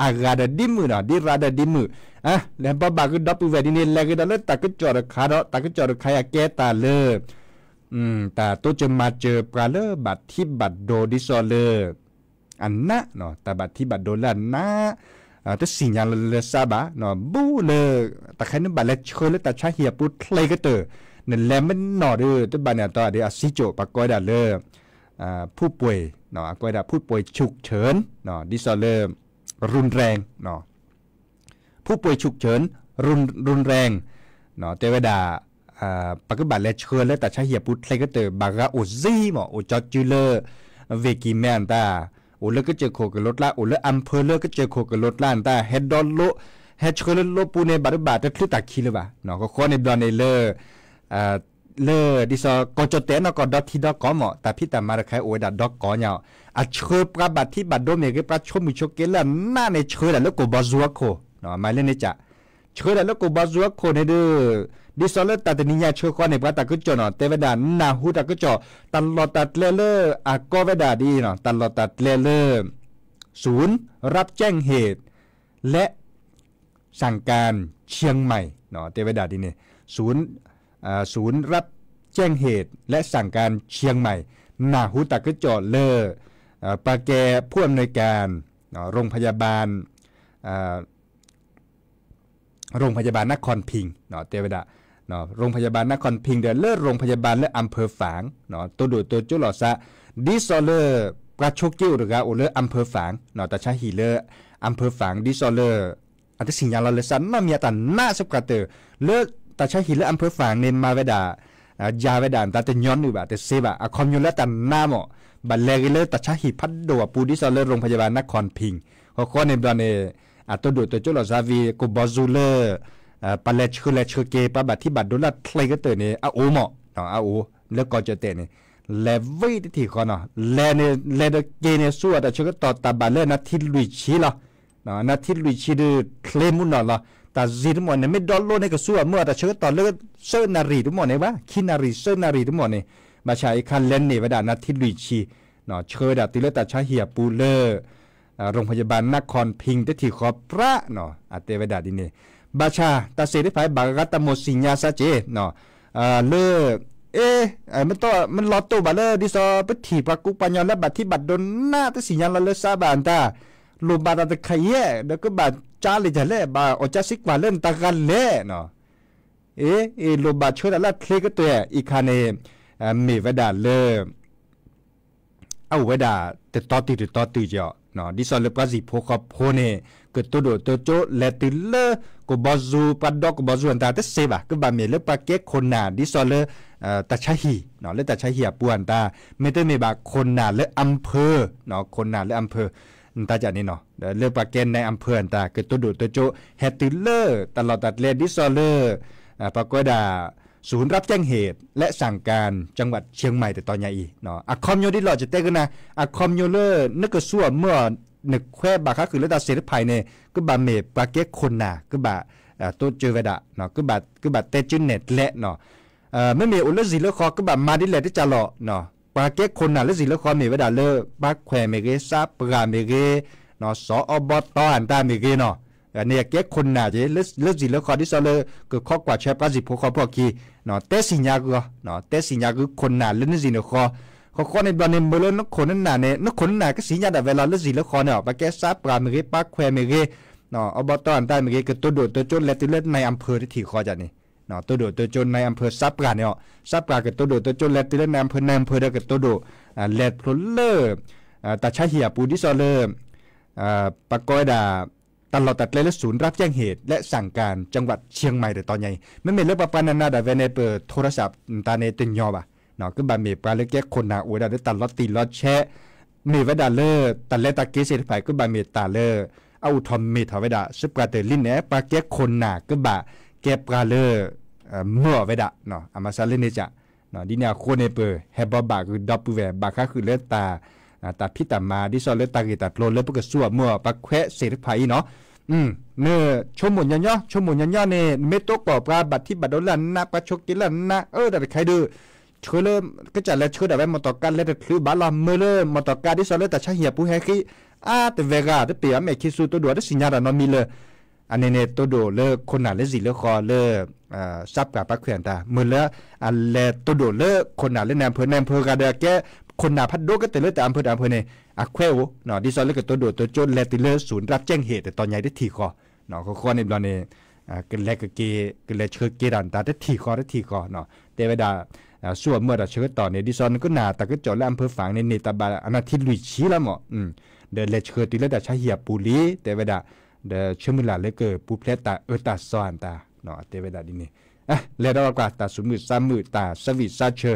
အဂၤဒီးဒ်မုၣ်နီၤ ဒ်ရၤဒီးဒ်မုၣ်, လဲၤဘီဘၣ်ဂုၢ်ဒီပုၢ်ဝဲၢ်ဒ်န့ၣ် လဲၤဂ့ၤဒီးလၢတၢ်ကစီၣ်တခါဒီး တၢ်ကစီၣ်တခါအံၤကဲတၢ်လၢ တၢ်တိစၢၤမၤစၢၤပှၤလၢဘၣ်ထံဘၣ်ဒိဒ်သိးလၢ အနး, တၢ်ဘၣ်ထံဘၣ်ဒိလၢအနး, တသ့ၣ်ညါလီၤလၢစးဘၣ်, ဘူးလၢ တၢ်ခါန့ၣ်ဘၣ်လဲၤဆှၢလၢတၢ်ဆါဟံၣ်အပူၤချ့ကတၢၢ်, နလဲၤမ့ၢ်နီၣ်ဒီး တဘၣ်န့ၣ်အတီၢ်ဒ်အစံကၠိၣ် ပှၤကိးဝဲဒၣ်လၢ ผู้ป่วย, အကိးဝဲဒၣ် ผู้ป่วยฉุกเฉิน, ဒ်သိးလၢ ရုၼ်ရဲၣ် ผู้ป่วยฉุกเฉิน ရုၼ်ရဲၣ် တဲဝဲဒၣ် ပကဘၣ်လဲၤဆှၢလၢတၢ်ဆါဟံၣ်အပူၤချ့ကတၢၢ် ဘၣ်ဂၤအိၣ်စ့မး အိၣ်ကၠီစုလၢ ဝ့ၢ်ကံၤမဲအတၢ်, အိၣ်လၢကစၢၢ်ခိၣ်ကလိကျါ အိၣ်လၢအမ်ၣ်ဖၢၣ်လၢကစၢၢ်ခိၣ်ကလိကျါအတၢ် ဟဲဒီလိ ဟဲဆှၢလၢလိပူၤန့ၣ် ဘၣ်တဘၣ်တချုးတၢ်ခံးလၢၤဘၣ်, ဃီဃီန့ၣ်ဘျီန့ၣ်လၢ လၢဒ်သိးကီၢ်ကၠီၣ်တဲာ်နီၢ်ကီၢ်ဒီထံဒီကီၢ်မး တၢ်ဖံးတၢ်မၤတခါအိၣ်ဝဲဒၣ်ဒီကီၢ်ညါ, အဆှၢပှၤဘၣ်ထံဘၣ်ဒိမ့ၢ်ဂ့ၤ ပှၤဆိမိၣ်ဆိက့လၢအနးန့ၣ် ဆှၢဒၣ်လၢကိၣ်ဘီစူၤအခိၣ်, မၤလၢန့ၣ်က ဆှၢဒၣ်လၢကိၣ်ဘီစူၤအခိၣ်န့ၣ်ဒီး ဒ်သိးလၢတၢ်တနံၤညါဆှၢဃီန့ၣ် ပှၤတၢ်ကစီၣ်နီၤ တဲဝဲဒၣ် နၢ်ဟူတၢ်ကစီၣ် တၢ်လီၢ်တၢ်ကျဲလၢအကိးဝဲဒၣ်ဒ်အံၤနီၤ တၢ်လီၢ်တၢ်ကျဲလၢ ศูนย์รับแจ้งเหตุ และ สั่งการเชียงใหม่ တဲဝဲဒၣ်ဒ်န့ၣ် ศูนย์ ศูนย์รับแจ้งเหตุและสั่งการเชียงใหม่ နၢ်ဟူတၢ်ကစီၣ်လၢ ပှၤကဲ ผู้อำนวยการ โรงพยาบาล โรงพยาบาลนครพิงค์ တဲဝဲဒၣ် โรงพยาบาลนครพิงค์ ဒီးလၢ โรงพยาบาล လၢ อำเภอฝาง တိၢ်ဒိၣ်တိၢ်ကၠိလိာ်သး ဒ်သိးလၢ ပှၤဆိက့အိၣ်တဂၤအိၣ်လၢ อำเภอฝาง တၢ်ဆါဟံၣ်လၢ อำเภอฝาง ဒ်သိးလၢ အတသ့ၣ်ညါလီၤလၢစးနီတမံၤ အတၢ်နးစ့ၢ်ကီးတၢၢ် လၢတၢ်ဆါဟံၣ်လၢ อำเภอฝาง န့ၣ် မၤဝဲဒၣ် ယၤဝဲဒၣ်တၢ်တညီနုၢ်ဘၣ် တသ့ဘၣ် အခီပညီလၢတၢ်နးမး ဘၣ်လဲၤဂ့ၤလၢတၢ်ဆါဟံၣ်ဖးဒိၣ်အပူၤ ဒ်သိးလၢ โรงพยาบาลนครพิงค์ ဃီဃီန့ၣ်ဘျီန့ၣ် အတိၢ်ဒိၣ်တိၢ်ကၠိလိာ်သးဝံၤ ကိၣ်ဘီစူၤလၢ ပှၤလဲၤဆှၢလဲၤဆှၢက့ၤ ပှၤဘၣ်ထံဘၣ်ဒိလၢချ့ကတၢၢ်န့ၣ် အအိၣ်မး အအိၣ် လၢကီၢ်ကၠီၣ်တဲာ်န့ၣ် လဲၤဝံၤတထံၣ်ဃီနီၤ လဲၤန့ၣ် လဲၤဒီးက့ၤန့ၣ် ဆူအတၢ်ဆၢကတီၢ်တၢ်ဘၣ်လၢနၢ်ထံလွံၢ်ဆံလီၤ နၢ်ထံလွံၢ်ဆံဒီး ချ့မုၢ်နီၢ်လီၤ တၢ်စ့တမီၢ်န့ၣ် မ့ၢ်ဒီလိန့ၣ် ကဆူအမုၢ်အတၢ်ဆၢကတီၢ်လၢ သၢနၣ်ရံၣ်တမီၢ်န့ၣ်ဘၣ် ခံနၣ်ရံၣ် သၢနၣ်ရံၣ်တမီၢ်န့ၣ် ဘၣ်ဆၣ်အံၤခါလဲၤန့ၢ်ဝဲဒၣ်နၢ်ထံလွံၢ်ဆံ ဆှၢဝဲဒၣ်တုၤလၢတၢ်ဆါဟံၣ်အပူၤလၢ โรงพยาบาลนครพิงค์ တထံၣ်ဃီပြးနီၤ အတဲဝဲဒၣ်ဒ်န့ၣ် ဘၣ်ဆၣ်တၢ်စ့ၢ်တဖၣ် ဘၣ်ဂၤတၢ်မိၣ်သ့ၣ်ညါစ့ၢ်ကီး လၢ အ့ မ့ၢ်လီၤတိၢ်ဘၣ်လၢ ဒ်သိးပထံၣ်ပှၤကူပှၤညီလၢဘၣ်ထံဘၣ်ဒိနး တသ့ၣ်ညါလီၤလၢစးဘၣ်အတၢ် လိၣ်ဘၣ်တၢ်တခါယဲၢ် ဒီးကဘၣ်ကၠါလဲၣ်ကလဲၣ် ဘၣ်အီၣ်ကၠါစံးကွၢ်လၢနတၢ်ဂၤလဲၣ်နီၤ အ့ အ့ လိၣ်ဘၣ်ဆှၢတၢ်လၢချ့ကတၢၢ် အံၤခါန့ၣ် မ့ၢ်ဝဲဒၣ်လၢ အအိၣ်ဝဲဒၣ်တတီတုၤတတီတုၤကီး ဒ်သိးလၢပှၤစံၣ်ဖိဃီဖိန့ၣ် ကတိၤဒိၣ်တိၤကၠိလဲၤတုၤလၢ ကဘီယူၤ ပှၤဒီကဘီယူၤအတၢ်တသ့ဘၣ် ကဘၣ်မ့ၢ်လၢပှၤကဲခိၣ်နၢ် ဒ်သိးလၢ တၢ်ဆါဟံၣ် လၢတၢ်ဆါဟံၣ်အပူၤအတၢ် မ့တမ့ၢ်ဘၣ်ခိၣ်နၢ်လၢ อำเภอ ခိၣ်နၢ်လၢ อำเภอ နတၢ်ကန့ၣ်နီၤ လၢပှၤကဲ นายอำเภอအတၢ် ကတိၤဒိၣ်တိၤကၠိ ဟဲတုၤလၢတၢ်လီၢ်တၢ်ကျဲ ဒ်သိးလၢ ပှၤကိးဝဲဒၣ် ศูนย์รับแจ้งเหตุและสั่งการจังหวัดเชียงใหม่ တတီၤညါအံၤ အခီပညီဒ်လဲၣ် ယတဲကနၤ အခီပညီလၢ နကဆူၣ်အီၤမၢအီၤ နခွဲးဘၣ်ဃးဃုာ်လၢတၢ်သ့ၣ်တဖၣ်အံၤန့ၣ် ကဘၣ်မ့ၢ်ပှၤကဲခိၣ်နၢ် ကဘၣ်တိစၢၤဝဲဒၣ် ကဘၣ်တဲကၢနဲၣ်ကျဲ မ့မ့ၢ်အိၣ်လၢစံာ်လၢဃီ ကဘၣ်မၤဒ်လဲၣ်တကးလီၤ. ပှၤကဲခိၣ်နၢ်လၢစံာ်လၢဃီမ့ၢ်ဝဲဒၣ်လၢ ပၢ်ခွဲးမ့ၢ်ဂ့ၤ စးပှၢ်မ့ၢ်ဂ့ၤ စီၤအီဘီတီအတၢ်မ့ၢ်ဂ့ၤနီၤ န့ၣ်ကဲခိၣ်နၢ်က့ၤ လၢစံာ်လၢဃီ ဒ်သိးလၢ ကခီကွၢ်ဆၢပှၤစံာ်ဖိဃီဖိအခံ တဲစံၣ်ညါဂုၤ တဲစံၣ်ညါဂုၤခိၣ်နၢ်လၢနစံာ်န့ၣ်ဃီ ဃီဃီန့ၣ်ဘျီန့ၣ် မ့ၢ်လၢနခိၣ်နနၢ်န့ၣ် နခိၣ်နနၢ်ကစံၣ်ညါဒၣ်ဝဲလီၤ လၢစံာ်လၢဃီန့ၣ် ပှၤကဲစးပှၢ်မ့ၢ်ဂ့ၤ ပၢ်ခွဲးမ့ၢ်ဂ့ၤ အီဘီတီအတၢ်မ့ၢ်ဂ့ၤ ကတိၤဒိၣ်တိၤကၠိလဲၤတုၤလၢ နၢၤအၣ်ဖၢၣ် တထံၣ်ဃီန့ၣ် တိၤဒိၣ်တိၤကၠိ နၢၤအၣ်ဖၢၣ် စးပှၢ်န့ၣ်အီၤ စးပှၢ်ကတိၤဒိၣ်တိၤကၠိလဲၤတုၤလၢ နၢၤအၣ်ဖၢၣ် နၢၤအၣ်ဖၢၣ်ဒီးကတိၤဒိၣ် လဲၤဖျိလၢ တၢ်ဆါဟံၣ်အပူၤ ဒ်သိးလၢ ပကိးဝဲဒၣ် တၢ်လီၢ်တၢ်ကျဲလၢ ศูนย์รับแจ้งเหตุและสั่งการจังหวัดเชียงใหม่ တတီၤညါအံၤ မ့မ့ၢ်လၢပှၤပှၤနးနးဒၣ်ဝဲန့ၣ် ပထိရစးတၢ်န့ၣ်တညီဘၣ် ကဘၣ်မ့ၢ်ပှၤလၢကဲခိၣ်နၢ်အိၣ်ဝဲဒၣ်လၢတၢ်လီၤတံၢ်လီၤဆဲး မ့ၢ်ဝဲဒၣ်လၢ တၢ်လဲၤတၢ်က့ၤသ့ၣ်တဖၣ် ကဘၣ်မ့ၢ်တၢ်လၢ အအိၣ်ထီၣ်မ့ၢ်ထီၣ်ဝဲဒၣ် စးပှၢ်တၢၢ်လံန့ၣ် ပှၤကဲခိၣ်နၢ်ကဘၣ်ကဲပှၤလၢ မၢအီၤဝဲဒၣ် အမၤစၢၤလၢန့ၣ်စ့ၢ် ဒ်န့ၣ်အဃိန့ၣ် ပဟဲဘီဘၣ်ဂုၤဒီပုၢ်ဝဲၢ် ဘၣ်ဃးဃုာ်လၢတၢ် တၢ်ဖံးတၢ်မၤ ဒ်သိးလၢတၢ်ဂ့ၢ်တၢ်ကျိၤလၢပကဆူၣ်အီၤမၢအီၤ ပှၤခွဲးသ့ၣ်တဖၣ်အံၤနီၤ နဆိကမိၣ်ညီညီ ဆိကမိၣ်ညီညီန့ၣ် နမ့ၢ်တိကီၢ်ပှၤဘၣ်ထံဘၣ်ဒိလၢအနး ပှၤဆိးက့လၢအနး အၢ တၢ်တခါအံၤဒီး ဆှၢလၢ ကစၢ်လဲၤဆှၢဒၣ်ဝဲ မီၢ်တီၢ်ကါလဲၤတချုးဘၣ်လီၤ မၢလၢ မီၢ်တီၢ်ကါဒ်သိးလၢတၢ်ဆါဟံၣ်အပူၤဟဲဃံ အါတဝဲဂၤ တပ့ၢ်အမဲာ်ခံဆူ တိၤဒိၣ် တသ့ၣ်ညါတၢ်နီတမံၤလၢ အန့ၣ်န့ၣ် တိၤဒိၣ်လၢခိၣ်နၢ်လၢစံာ်လၢဃီလၢ စးပှၢ်ပၢ်ခွဲးအတၢ် မ့ၢ်လၢအလဲၤတိၤဒိၣ်လၢခိၣ်နၢ်လၢ နၢၤအၣ်ဖၢၣ် နၢၤအၣ်ဖၢၣ်ဂၤဒီး ကဲခိၣ်နၢ်ဖးဒိၣ်ကတၢၢ်လၢတၢ်အၣ်ဖၢၣ်တၢ်အၣ်ဖၢၣ်န့ၣ် အခွဲးအိၣ် ဒ်သိးလၢကတိၤဒိၣ်တိၤကၠိလဲၤတုၤလၢ ศูนย์รับแจ้งเหตุ တတီၤညါအံၤ တထံၣ်ဃီ ဃီဃီန့ၣ်ဘျီန့ၣ် ကလဲၤကက့ၤ ကလဲၤဆှၢက့ၤတၢ် တၢ်တထံၣ်ဃီ တထံၣ်ဃီ တဲဝဲဒၣ် ဆူၣ်အီၤမၢအီၤတၢ်ဆၢကတီၢ်န့ၣ် ဒ်သိးနကနၣ်တၢ်ကစီၣ်လၢ အၣ်ဖၢၣ်ဖၣ်န့ၣ် န့ၢ်တၢ်ဘၣ်အနၢ်ထံလွံၢ်ဆံလီၤမး ဒီးလဲၤဆှၢတုၤလၢတၢ်ဆါဟံၣ်အပူၤလံ တဲဝဲဒၣ် ဒီးဆၢမုၢ်လၢ်လၢကပူၤဖျဲးတၢ်အၢတၢ်သီအတၢ် တဲဝဲဒၣ်ဒ်န့ၣ် လဲၤဒီးကွၢ်တၢ်သူၣ်မုာ်သးမုာ် တၢ်ဆၢဝံၣ်ဆၢဆၢ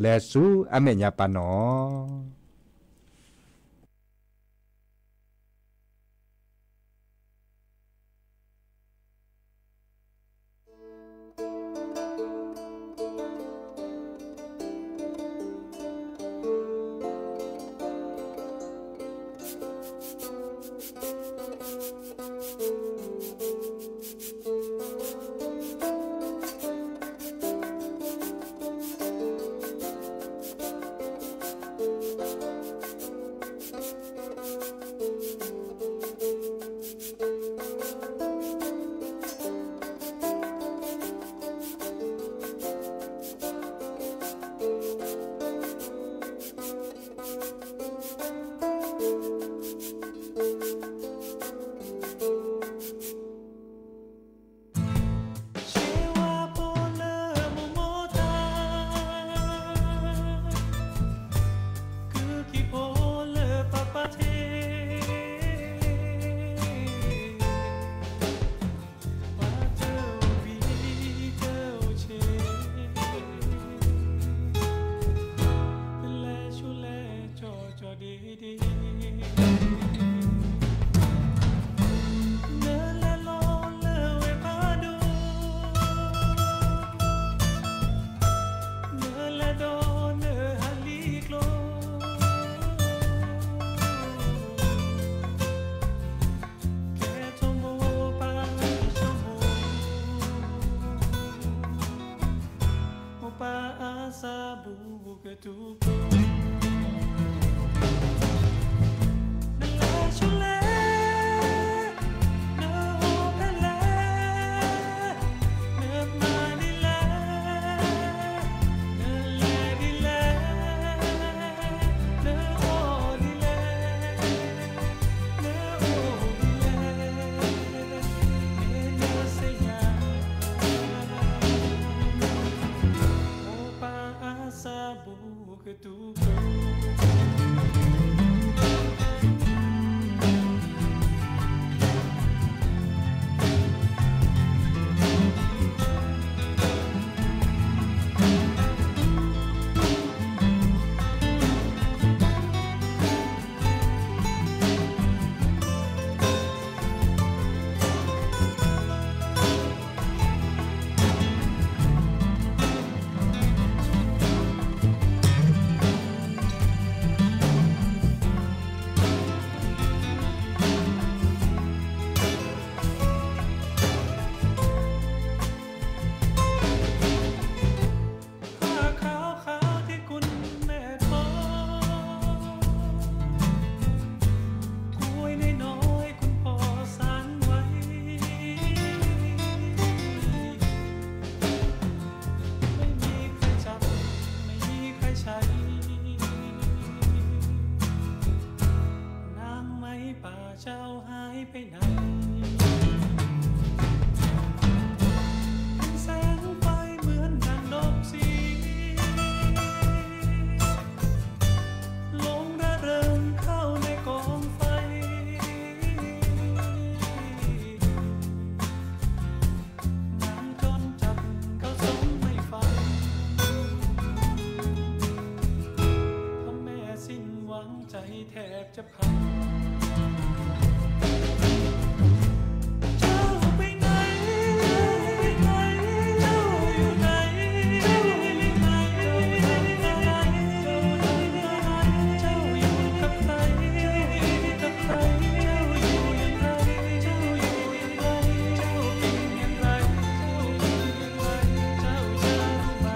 လဲၤဆူအမဲာ်ညါပၢ်နီၤ. ใจแทบจะพัง เจ้าอยู่ไหน เจ้าอยู่ไหน เจ้าอยู่ไหน เจ้าอยู่กับใคร เจ้าอยู่กับใคร เจ้าอยู่อย่างไร เจ้าอยู่อย่างไร เจ้าเป็นอย่างไร เจ้าอยู่อย่างไร เจ้าจะรู้ไหม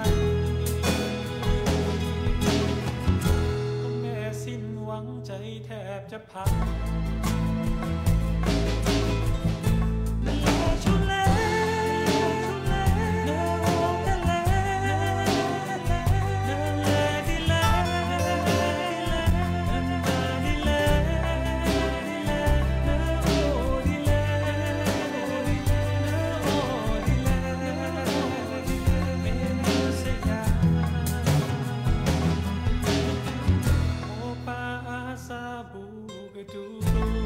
ก็แม่สิ้นหวังใจแทบจะพัง ပၢ်အါစၢ်ဘူးကဒူ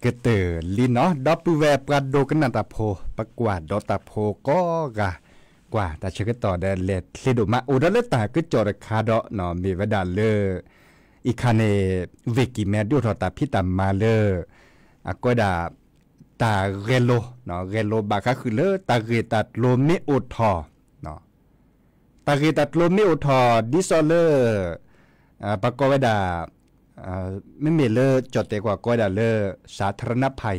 ကတၢၢ်လံနီၤ ဒီပုၢ်ဝဲၢ်ပှၤဒိကနၣ်တၢ်ဖိ ပကွၢ်ဒီးတၢ်ဖိကိးဂၤ, ကွၢ်တၢ်ဆၢကတီၢ်ဒီးလဲၤချ့ဒိၣ်မး အိၣ်ဒီးလၢတၢ်ကစီၣ်တခါဒီး မ့ၢ်ဝဲဒၣ်လၢ အံၤခါန့ၣ် ဝ့ၢ်ကံၢ်မဲဒုးအိၣ်ထီၣ်တၢ်ဖံးတၢ်မၤလၢ အကိးဝဲဒၣ် တၢ်ဂဲၤလိာ်, ဂဲၤလိာ်ဘၣ်ဃးဃုာ်လၢတၢ်ဂ့ၢ်တၢ်ကျိၤမ့ၢ်အိၣ်ထီၣ် တၢ်ဂ့ၢ်တၢ်ကျိၤမ့ၢ်အိၣ်ထီၣ် ဒ်သိးလၢ ပှၤကိးဝဲဒၣ် မ့မ့ၢ်လၢကၠီၣ်တဲာ်ကွၢ်ကိးဝဲဒၣ်လၢ สาธารณภัย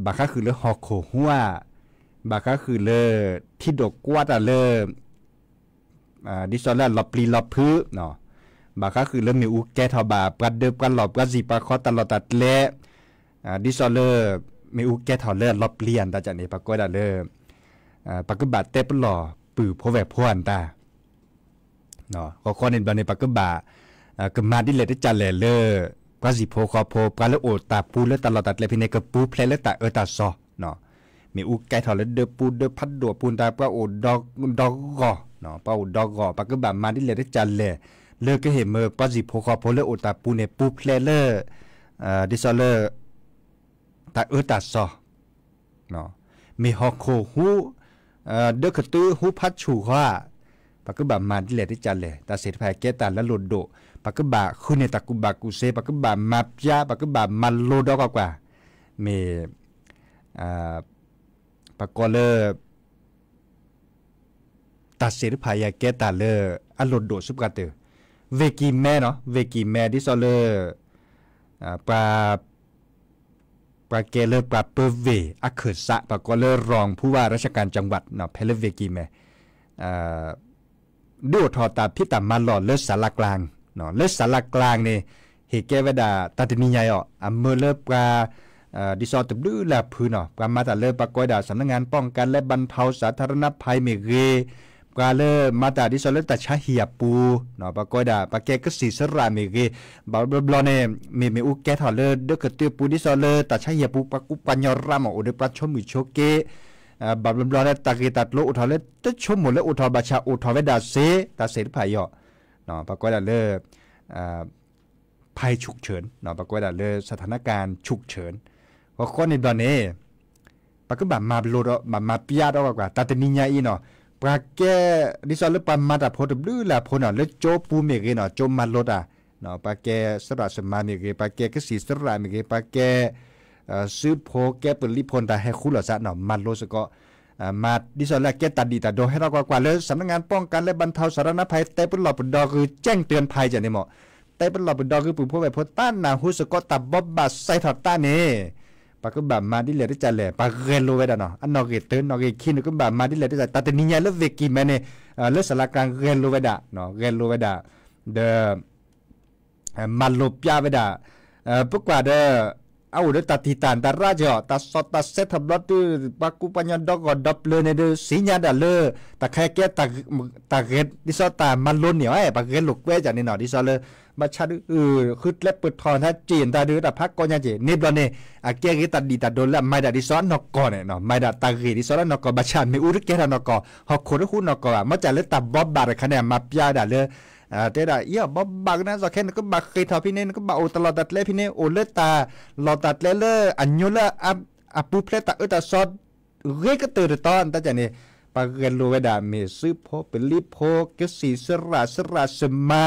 ဘၣ်ဃးဃုာ်လၢဟီၣ်ခိၣ်ဟူဧါ, ဘၣ်ဃးဃုာ်လၢ ထံဒိၣ်ကွၢ်တၢ်လၢ ဒ်သိးလၢအလီၤပျံၤလီၤဖုး, ဘၣ်ဃးဃုာ်လၢမ့ၣ်အူကဲထီၣ်ဘၣ် ပှၤဒၢပှၤလီၢ်ပှၤစံၣ်ပှၤဃီတၢ်လီၢ်တၢ်ကျဲ ဒ်သိးလၢ မ့ၣ်အူကဲထီၣ်လၢအလီၤပျံၤအတၢ်န့ၣ် ပှၤကိးဝဲဒၣ်လၢ ပကဘၣ်တဲပလီၢ်ပုၢ်ဖိဝဲၢ်ဖိအတၢ် ဃီဃီန့ၣ်ဘျီန့ၣ် ပကဘၣ် ကမၤဒ်လဲၣ်တကးလဲၣ်လၢ ပှၤစံၣ်ဖိဃီဖိ ပှၤလၢအိၣ်တၢ်ပူၤလၢတၢ်လီၢ်တၢ်ကျဲဖဲန့ၣ် ကပူၤဖျဲးလၢတၢ်အၢတၢ်သီ မ့ၣ်အူကဲထီၣ်လၢဒၢပူၤဒၢဖးဒိၣ်အပူၤတၢ် ပှၤအိၣ်ဒီဂီၢ်, ပှၤအိၣ်ဒီဂီၢ် ပကဘၣ်မၤဒ်လဲၣ်တကးလဲၣ် လၢကဟ့ၣ်မ့ၢ်ပှၤစံၣ်ဖိဃီဖိလၢအိၣ်တၢ်ပူၤန့ၣ် ပူၤဖျဲးလၢ ဒ်သိးလၢ တၢ်အၢတၢ်သီ မ့ၢ်ဟီၣ်ခိၣ်ဟူ ဒၢကတုၢ်ဟူဖးဆူၣ်ဃီဧါ, ပကဘၣ်မၤဒ်လဲၣ်တကးလဲၣ် တၢ်သ့ၣ်တဖၣ်ကဲတၢ်လၢအလိၣ်ဒိၣ်, ပကဘၣ်ဃုန့ၢ်တၢ်ကူၣ်ဘၣ်ကူၣ်သ့, ပကဘၣ်မၤပျါ, ပကဘၣ်မၤလိဒီးကွၢ်ကွၢ်, မ့ၢ် ပကိးလၢ တၢ်သ့ၣ်တဖၣ်အံၤကဲတၢ်လၢအလိၣ်ဒိၣ်ဆူပှၤတၢၢ်, ဝ့ၢ်ကံၢ်မဲနီၤ ဝ့ၢ်ကံၢ်မဲဒ်သိးလၢ ပှၤ ပှၤကဲလၢပှၤပၢဝ့ၢ်အခၢၣ်စး ပှၤကိးလၢ รองผู้ว่าราชการจังหวัด ဖဲလၢဝ့ၢ်ကံၢ်မဲ ဒုးအိၣ်ထီၣ်တၢ်ဖံးတၢ်မၤလီၢ်လၢ ศาลากลาง လၢ ศาลากลาง န့ၣ် ဟ့ၣ်ကဲဝဲဒၣ်တၢ်တနံၤညါအံၤ အမၢလၢပှၤ ဒ်သိးတဘျုးလၢ်ဖုနီၤ ပှၤမၤတၢ်လၢပှၤကိးဝဲဒၣ် สำนักงานป้องกันและบรรเทาสาธารณภัย မ့ၢ်ဂ့ၤ, ပှၤလၢမၤတၢ်ဒ်သိးလၢတၢ်ဆါဟံၣ်အပူၤ ပှၤကိးဝဲဒၣ် ပှၤကဲကစံၣ်စရၣ်မ့ၢ်ဂ့ၤ, ဘၣ်ဘျီဘျီန့ၣ် မ့ၢ်မ့ၣ်အူကဲထီၣ်လၢဒၢကတုၢ်ပူၤဒ်သိးလၢတၢ်ဆါဟံၣ်အပူၤ ပှၤကူပှၤညီရၢ်မး အိၣ်ဒီးပှၤဆိမိၣ်ဆိက့ ဘၣ်ဘျီဘျီလၢတၢ်ဂ့ၢ်တၢ်ကျိၤအိၣ်ထီၣ်လၢတဆိကမိၣ်လၢအိၣ်ထီၣ်ဘၣ်ဆၣ်အိၣ်ထီၣ်ဝဲဒၣ်စ့ တၢ်သ့ၣ်တဖၣ်အံၤ ပှၤကိးဝဲဒၣ်လၢ ภัยฉุกเฉิน ပှၤကိးဝဲဒၣ်လၢ สถานการณ์ฉุกเฉิน ဃီဃီန့ၣ်ဘျီန့ၣ် ပကဘၣ်မၤလိဒီး ဘၣ်မၤပျါဒီးကွၢ်ကွၢ် တၢ်တနံၤညါအံၤနီၤ ပှၤကဲ ဒ်သိးလၢပှၤမၤတၢ်ဖိတဘျုးလၢ်ဖိနီၤ လၢကၠိပူၤမ့ၢ်ဂ့ၤနီၤ ကၠိမၤလိတၢ် ပှၤကဲစရၣ်စမါမ့ၢ်ဂ့ၤ ပှၤကဲကစံၣ်စရၣ်မ့ၢ်ဂ့ၤ ပှၤကဲ စုဖိကဲပလံးဖိတၢ်ဟဲဃူလိာ်သးနီၤ မၤလိစ့ၢ်ကီး မၤဒ်သိးလၢအကဲတၢ်ဒံၣ်တၢ်ဒိ ဟဲထီၣ်ကွၢ်ကွၢ်လၢ สำนักงานป้องกันและบรรเทาสาธารณภัย တဲပလီၢ်ပဒီဂုာ် แจ้งเตือนภัย န့ၣ်မး တဲပလီၢ်ပဒီဂုာ် ပုၢ်ဖိဝဲၢ်ဖိ တၢ်နၢ်ဟူစ့ၢ်ကီး တၢ်ဘိးဘၣ်စဲထီၣ်တၢ်န့ၣ် ပကဘၣ်မၤဒ်လဲၣ်တကးလဲၣ် ပှၤဂဲၤလိာ်ဝဲဒၣ်နီၤ အနီၢ်ဂ့ၢ်တၢ နီၢ်ဂ့ၢ်ခံန့ၣ် ကဘၣ်မၤဒ်လဲၣ်တကး တၢ်တနံၤညါလၢဝ့ၢ်ကံၢ်မဲန့ၣ် လၢ ศาลากลาง ဂဲၤလိာ်ဝဲဒၣ် ဂဲၤလိာ်ဝဲဒၣ် ဒီး မၤလိပျါဝဲဒၣ် ပကွၢ်ဒီး အအိၣ်ဒီးတၢ်တံာ်တာ်တၢ်ရၢ်က့ၤအီၤ တၢ်စီၣ်တၢ်ဆဲထီၣ်ဘျီတုၤ ပှၤကူပှၤညီဒီဂီၢ်ဒီပျၢၤန့ၣ်ဒီး သ့ၣ်ညါဒၣ်လၢ တၢ်ခါကဲ တၢ်ဂဲၤ ဒ်သိးတၢ်မၤလိန့ၢ်အီၤ ပှၤဂဲၤလိာ်ကွဲကၢ်န့ၣ်နီၤ ဒ်သိးလၢ ဘၣ်ဆၣ်ဒုး ဃုကျဲပၢၢ်ထီၣ်တၢ်က့ၢ်တၢ်ဒုး တၢ်ဖးကီညါက့ၢ် န့ၣ်ဘျီန့ၣ် အကဲဂ့ၤတၢ်ဒံၣ်တၢ်ဒိလၢအမၤဒၣ်ဒ်သိးနီၢ်ကီၢ်န့ၣ် မၤဒၣ်တၢ်ဂ့ၢ်ဒ်သိးလၢနီၢ်ကီၢ် ဘၣ်ဆၣ်မ့ၣ်အူတကဲထီၣ်နီၢ်ကီၢ် ဟီၣ်ခိၣ်တဟူးနီၢ်ကီၢ်ဘၣ် မ့ၢ်ကၢ်လၢတၢ်ဘိးဘၣ်တခါန့ၣ် အမၤပျါဝဲဒၣ်လၢ တဲဒၣ် အံၤဘိးဘၣ်ကနၣ်စီၤခဲ နကဘၣ်ဃ့ၢ်ထီၣ်ဖဲန့ၣ် နကဘၣ်အိၣ်တၢ်လီၢ်တၢ်ကျဲဖဲန့ၣ် အိၣ်လၢတၢ်လီၢ်တၢ်ကျဲလၢအညိလၢ အပူၤဖျဲးတၢ်အၢတၢ်သီ ဂ့ၤကတၢၢ်တတီၤ တၢ်ကၢ်န့ၣ် ပှၤဂဲၤလိာ်ဝဲဒၣ် မ့ၢ်စုဖိပလံးဖိ ကစံၣ်စရၣ် စရၣ်စမါ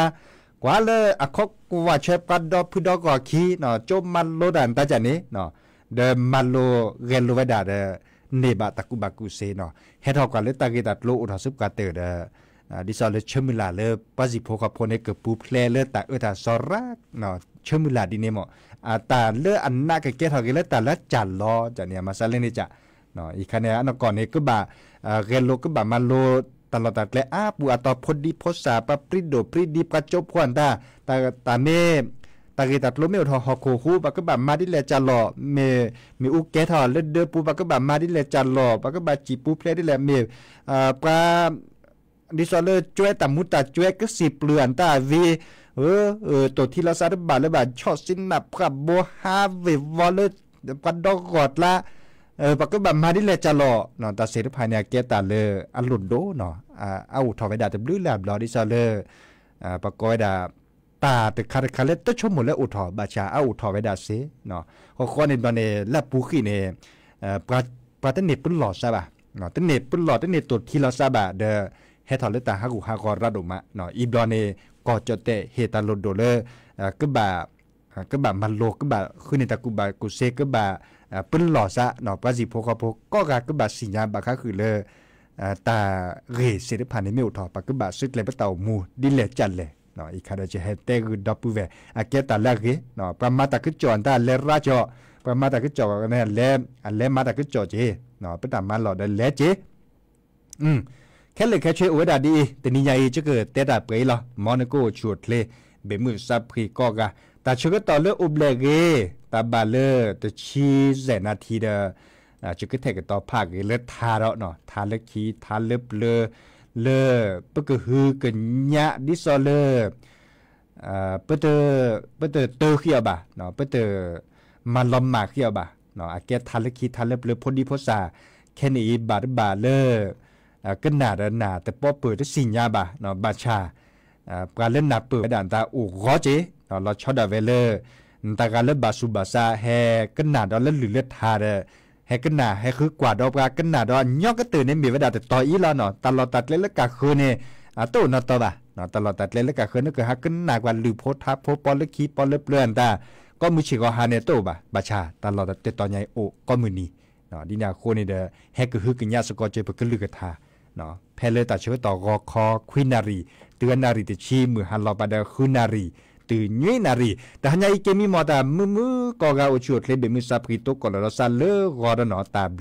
ကွၢ်လၢအခီကွၢ်ဆၢပှၤဒီဖုဒီဂီၢ်ခံ ကၠိမၤလိတၢ် တၢ်ကၢ်န့ၣ် ဒီးမၤလိဂဲၤလိာ်ဝဲဒၣ်ဒီး န့ၢ်ဘၣ်တၢ်ကူၣ်ဘၣ်ကူၣ်သ့နီၤ ဟဲထီၣ်ကွၢ်လၢတၢ်ဂ့ၢ်တၢ်ကျိၤအိၣ်ထီၣ်ဆူပှၤတၢၢ်ဒီး ဒ်သိးလၢဆၢမုၢ်လၢ်လၢပှၤစံၣ်ဖိဃီဖိန့ၣ် ကပူၤဖျဲးလၢတၢ်အၢတၢ်သီရၢ် ဆၢမုၢ်လၢ်ဒ်န့ၣ်မး အတၢ်လၢအနးကကဲထီၣ်က့ၤလၢတၢ်လၢကၢ်လီၤ ကၢ်န့ၣ် အမၤစၢ်လၢန့ၣ်ကၢ် အံၤခါန့ၣ် အနီၢ်ကီၢ်န့ၣ် ကဘၣ် ဂဲၤလိာ်ကဘၣ်မၤလိ တၢ်လီၢ်တၢ်ကျဲအါပူၤအတီၤ ဖိဒံဖိသၣ် ပှၤပြံဒိၣ်ပြံဒံ ပှၤကၠိဖိအတၢ် တၢ်မ့ၢ် တၢ်ဂ့ၢ်တၢ်ကျိၤမ့ၢ်အိၣ်ထီၣ်ဟီၣ်ခိၣ်ဟူ ပှၤကဘၣ်မၤဒ်လဲၣ်ကၢ်လီၤ မ့ၢ် မ့ၣ်အူကဲထီၣ်လၢဒၢပူၤ ပှၤကဘၣ်မၤဒ်လဲၣ်ကၢ်လီၤ ပှၤကဘၣ်စံၣ်ပူၤဖျဲးဒ်လဲၣ် မ့ၢ် ပှၤ ဒ်သိးလၢကွဲတၢ်မူတၢ်ကွဲ ကစံၣ်ပျုၢ်အတၢ်ဝံၤ တိၢ်ထံလီၤသးတဘၣ်လၢဘၣ် ဆီၣ်သံနၢ်ဖှၣ်ဘိဟးဝ့ၢ်ဝီလၢ ပှၤဒီဂီၢ်ကျါ ပှၤကဘၣ်မၤဒ်လဲၣ်ကၢ်လီၤ တၢ်သ့ၣ်တဖၣ်န့ၣ် အကဲတၢ်လၢအလိၣ်ဒိၣ်နီၤ အအိၣ်ထီၣ်ဝဲဒၣ်တဘျုးလၢ်ဘျီ ဒ်သိးလၢ ပှၤကိးဝဲဒၣ် တၢ်တခါတခါလၢတဆိကမိၣ်လၢအိၣ်ထီၣ် ဘၣ်ဆၣ်အအိၣ်ထီၣ်ဝဲဒၣ်စ့ၢ်, ဃီဃီန့ၣ်ဘျီန့ၣ် လၢအပူၤဃံန့ၣ် ပှၤတန့ၢ်ပလီၢ်စးဘၣ်, တန့ၢ်ပလီၢ် တန့ၢ်တိၢ်ထံလီၤစးဘၣ်ဒီး ဟဲထီၣ်လၢတၢ်ဟးဂူာ်ဟးဂီၤရၤဒိၣ်မး, အံၤဘျီန့ၣ် ကီၢ်ကၠီၣ်တဲၣ်ဟ့ၣ်တၢ်လိၣ်ဒိၣ်လၢ ကဘၣ် ကဘၣ်မၤလိ ကဘၣ်ဃုန့ၢ်တၢ်ကူၣ်ဘၣ်ကူၣ်သ့ ကဘၣ်ပလီၢ်စး, ပှၤစံၣ်ဖိဃီဖိကိးဂၤကဘၣ်သ့ၣ်ညါဘၣ်ဃးဃုာ်လၢ တၢ်ဂ့ၢ်သ့ၣ်တဖၣ်န့ၣ်မ့ၢ်အိၣ်ထီၣ် ပကဘၣ်ဆၢတဲာ်ပတၢ်အိၣ်မူဒ်လဲၣ်ကလဲၣ်, အံၤခါဒီးယဟဲတဲဂုာ်ဒီပုၢ်ဝဲၢ် အကဲတၢ်လၢအဂ့ၤ, ပှၤမၤတၢ်ကစီၣ်တၢ်လဲၤရၤကၠီၣ်, ပှၤမၤတၢ်ကစီၣ်န့ၣ် အလဲၤမၤတၢ်ကစီၣ်က့ၤ, ပတၢ်မၤလီၢ်ဒီးလဲၤက့ၤ ခဲလၢာ်ခဲဆ့အိၣ်ဝဲဒၣ်ဒ်အံၤ, တနံၤညါအံၤ ယကတဲတၢ်ပှဲၤအံၤလီၤ. မ်နကအိၣ်ဆူၣ်အိၣ်ချ့ ဘ့ၣ်မုၢ်သးဖှံကိးဂၤ, တၢ်ဆၢကတီၢ်လၢအိၣ်ဘျဲၣ်ဂ့ၤ, တၢ်ဘၣ်လၢတဆံယဲၢ်နၣ်ထံဒီး ယကထဲးကတီၤဖးက့ၤလၢထါဒီး ထါလၢခံ ထါလၢပျၢၤ လၢပကဟုကညးဒ်သိးလၢ ပတ ပတတၢဃံအီၤဘၣ်, ပတမၤလီၤမၢ်ဃံအီၤဘၣ်, အကဲထါလၢခံ ထါလၢပျၢၤ ဖိဒံဖိသၣ် ခဲန့ၣ်အံၤဘၣ်တဘၣ်လၢ ကနၣ်ဒီးနၢ်တပီပၢၢ်တသ့ၣ်ညါဘၣ်, ဘၣ်ဆၣ် ပှၤလၢနၢ်ပၢၢ်ဝဲဒၣ်နတၢ်အိၣ်ဂီၤက့ၤ, လီၤဆီဒၣ်ဝဲလၢ နတၢ်ဂၤလၢဘၣ်ဆူးဘၣ်ဆါ ဟဲကနၣ်ဒီးလၢလုၢ်လၢထါဒီး ဟဲကနၣ်ဟဲဃုကွၢ်ဒီးပှၤကနၣ်ဒီးညီကတၢၢ်န့ၣ်မ့ၢ်ဝဲဒၣ်တတီၤအံၤလီၤနီၤ. တၢ်လီၢ်တၢ်ကျဲလၢကဃၢၤန့ၣ် အတအိၣ်နီတီၤဘၣ်, တၢ်လီၢ်တၢ်ကျဲလၢကဃၢၤ နကဟးကနၣ်ကွၢ်လုၢ်ဖိထါဖိ ပီလၢခံ ပီလၢပျၢၤအတၢ် ကိးမုၢ်ဆ့ၣ်ဂီၤဟါန့ၣ်တအိၣ်ဘၣ်, ဘၣ်ဆၣ်တၢ်လီၢ်တတီၤညါအံၤအိၣ်ကိးမုၢ်နံၤ, ဒ်န့ၣ်အဃိန့ၣ်ဒီး ဟဲကဟုကညးစ့ၢ်ကီးက့ၤပကလုၢ်ကထါ ဖဲလၢတၢ်ဆၢကတီၢ်ဂီၤခီခွံနၣ်ရံၣ် တုၤအနၣ်ရံၣ်တဆံ မုၢ်ဟါလီၤပာ်ဒီးဃုနၣ်ရံၣ် တုၤနွံနၣ်ရံၣ်, တဟါညါအံၤက့ၤမံမီၢ်တၢ်မုာ်မုာ်ကိးဂၤ အိၣ်ဆူၣ်အိၣ်ချ့ ဘ့ၣ်မုၢ်သးဖှံ တိကိၢ်လီၤဒီးစးလၢ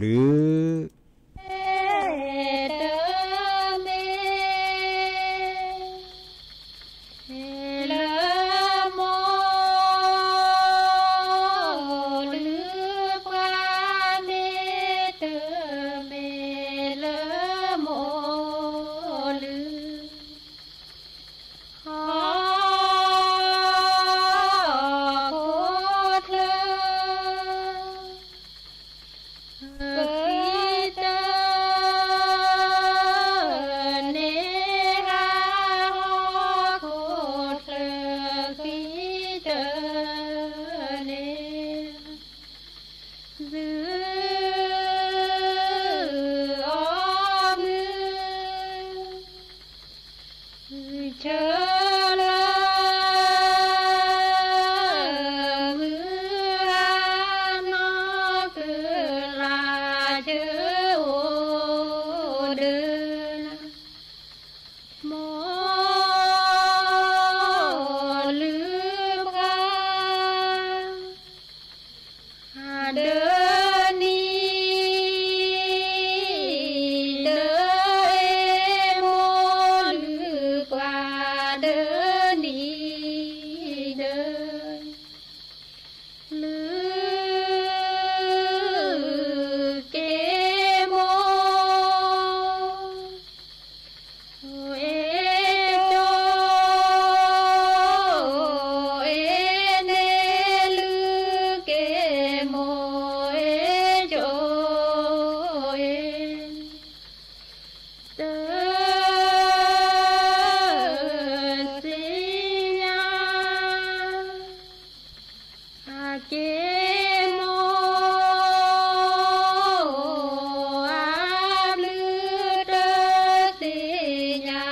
ဂီၤဒီးနီၤ တၢ်ဘျုး လၢမိၢ်လုၢ်ပှၤမ့ၢ်တမ့ၢ်လၢ မိၢ်လုၢ်ဟီၣ်ခိၣ်ချၢ ဃံတၢန့ၣ် ဟးဟီၣ်ခိၣ်ချၢဃံတၢန့ၣ် သုအီၣ်မုၢ် ဆၢလၢ မုၢ်ဟါနီၢ်ကလၤဆၢအိၣ်ဒၢ မိၢ်လုၢ်ပှၤ ဒၢနံၤဒၢ မိၢ်လုၢ်ပှၤဒၢနံၤဒၢ လုၢ်က့ၤမိၢ် အဲၣ်ကၠီ အဲၣ်န့ၣ် လုၢ်က့ၤမိၢ် အဲၣ်ကၠီ အဲၣ် တသ့ၣ်ညါ အက့ၤမိၢ် အဘျုးတသ့ၣ်ညါ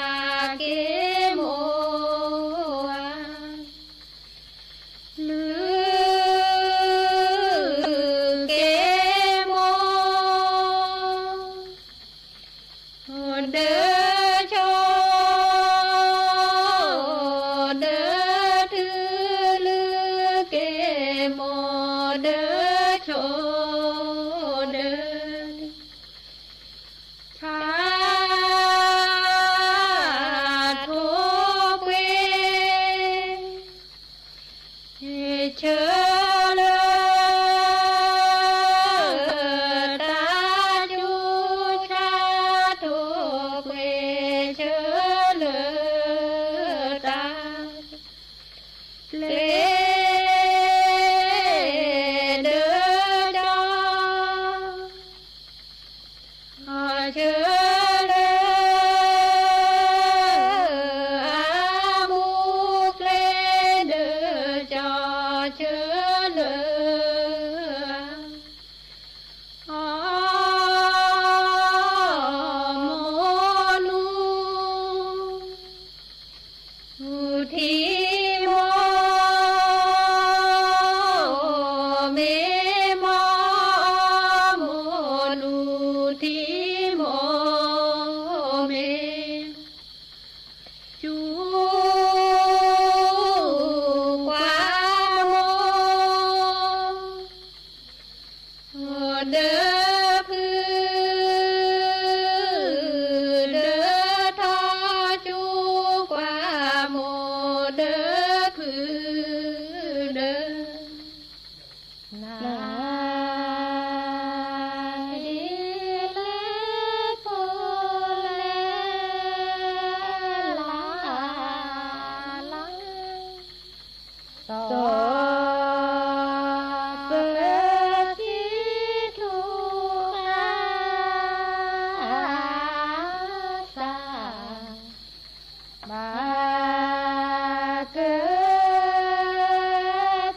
ဘၣ်က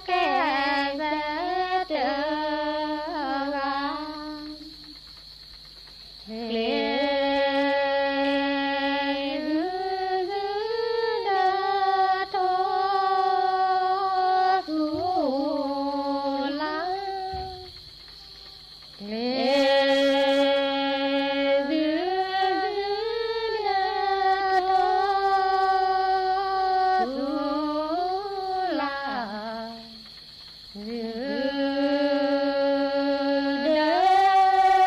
ကဲဘျုးတဂၤ ကျဲးစၢးဒုးဒုးဒိၣ်ထီၣ်သူလၢ်, ကျဲးစၢးဒုးဒုးဒိၣ်ထီၣ်သူလၢ်, ဒုး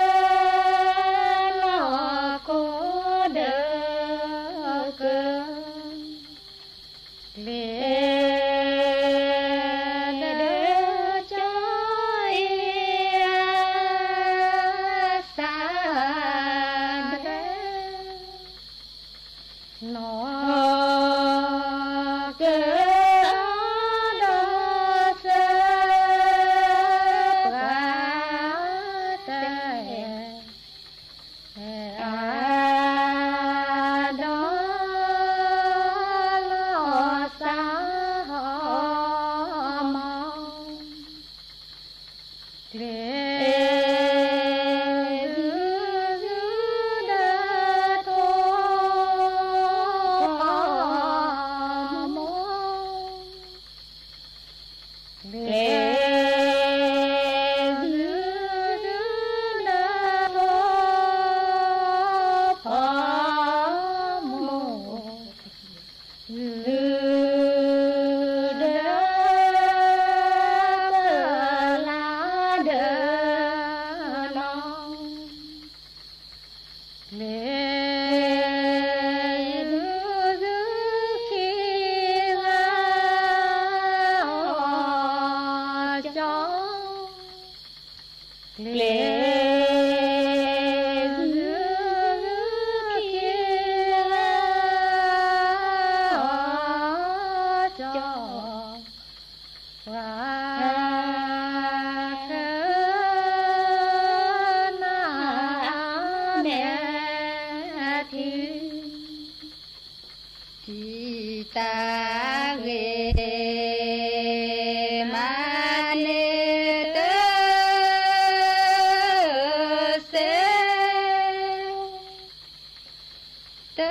ဒၢလီၤကိၢ်ဒၢကၢ, ကျဲးဒၢကၠီအံၤအသးဒဲး, နီၢ်ကၢအဒီးသၢပှၤတအဲၣ် အဒီးလီၤသးဟီမီၤ, ကျဲးစၢးဒုးဒိၣ်ထီၣ်သူလၢ်, ကျဲးစၢးဒုးဒိၣ်ထီၣ်ဖီမိၢ်, ဒုးဒၢပၢလၢဒၢနီၢ်, ကျဲးစၢးဒုးဒုးခံဂၤအီၣ်ကၠီ, ကျဲးစၢးဒုးဒုးခံဂၤအီၣ်ကၠီ, ပှၤဃၢနၤအမဲာ်ထံ တံၤသးဂ့ၤ မၤန့ၢ်တၢ်စဲး, တၢ်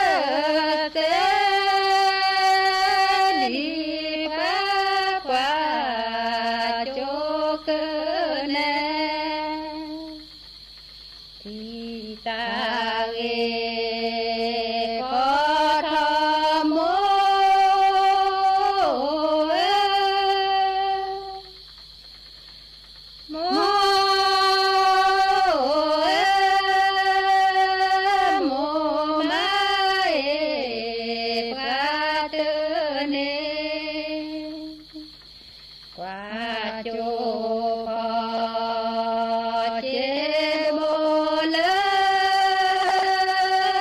စဲး ဒ်ပှၤကွၢ်ကၠိကၢနဲ တံၤသးဂ့ၤ ကိးထီၣ်မိၢ်ဧၢ, မိၢ်ဧၢ, မိၢ်မၤအ့ၣ်ပှၤတန့ၢ် ကွၢ်ကၠိဖီစ့ဘိလၢ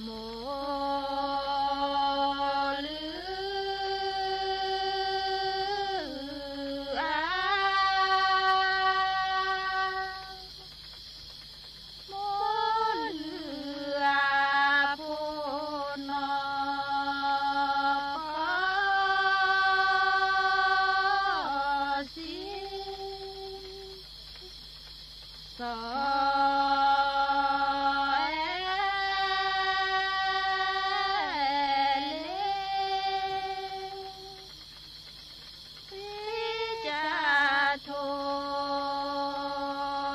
မိၢ်လုၢ်အါ, မိၢ်လုၢ်အါဖိနီၢ် စီ စီၤ အဲလ့ သံကထိ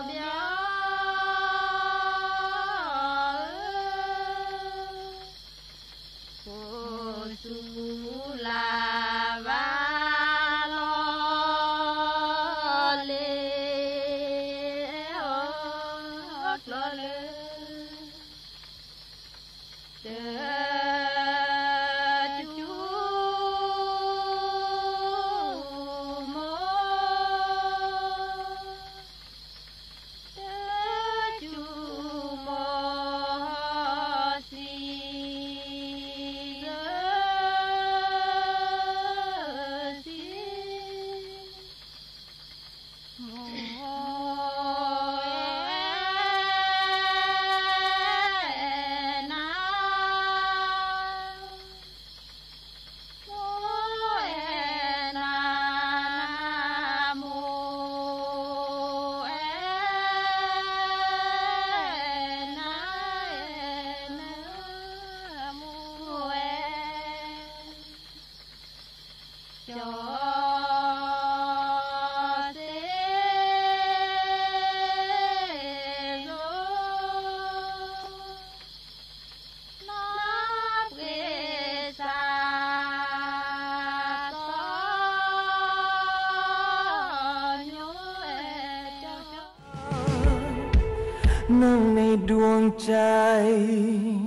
ဘျီ ကိးဆူလၢ်ဘၣ်လီၤလ့ၤ အီၣ်ကျီလၢ တၢ်စူၤမိၢ် တၢ်စူၤမိၢ် စီၤ စီၤ မိၢ် အဲ နၤ မိၢ် အဲ နၤ မိၢ် အဲ နၤ အဲ နၤ မိၢ် အဲ စီၤ စီၤ စီၤ နီၢ်ပှ့ၤစၢ် စီၤ ညိ အဲ နၤ နၤ ဒွံၣ်ကၠဲ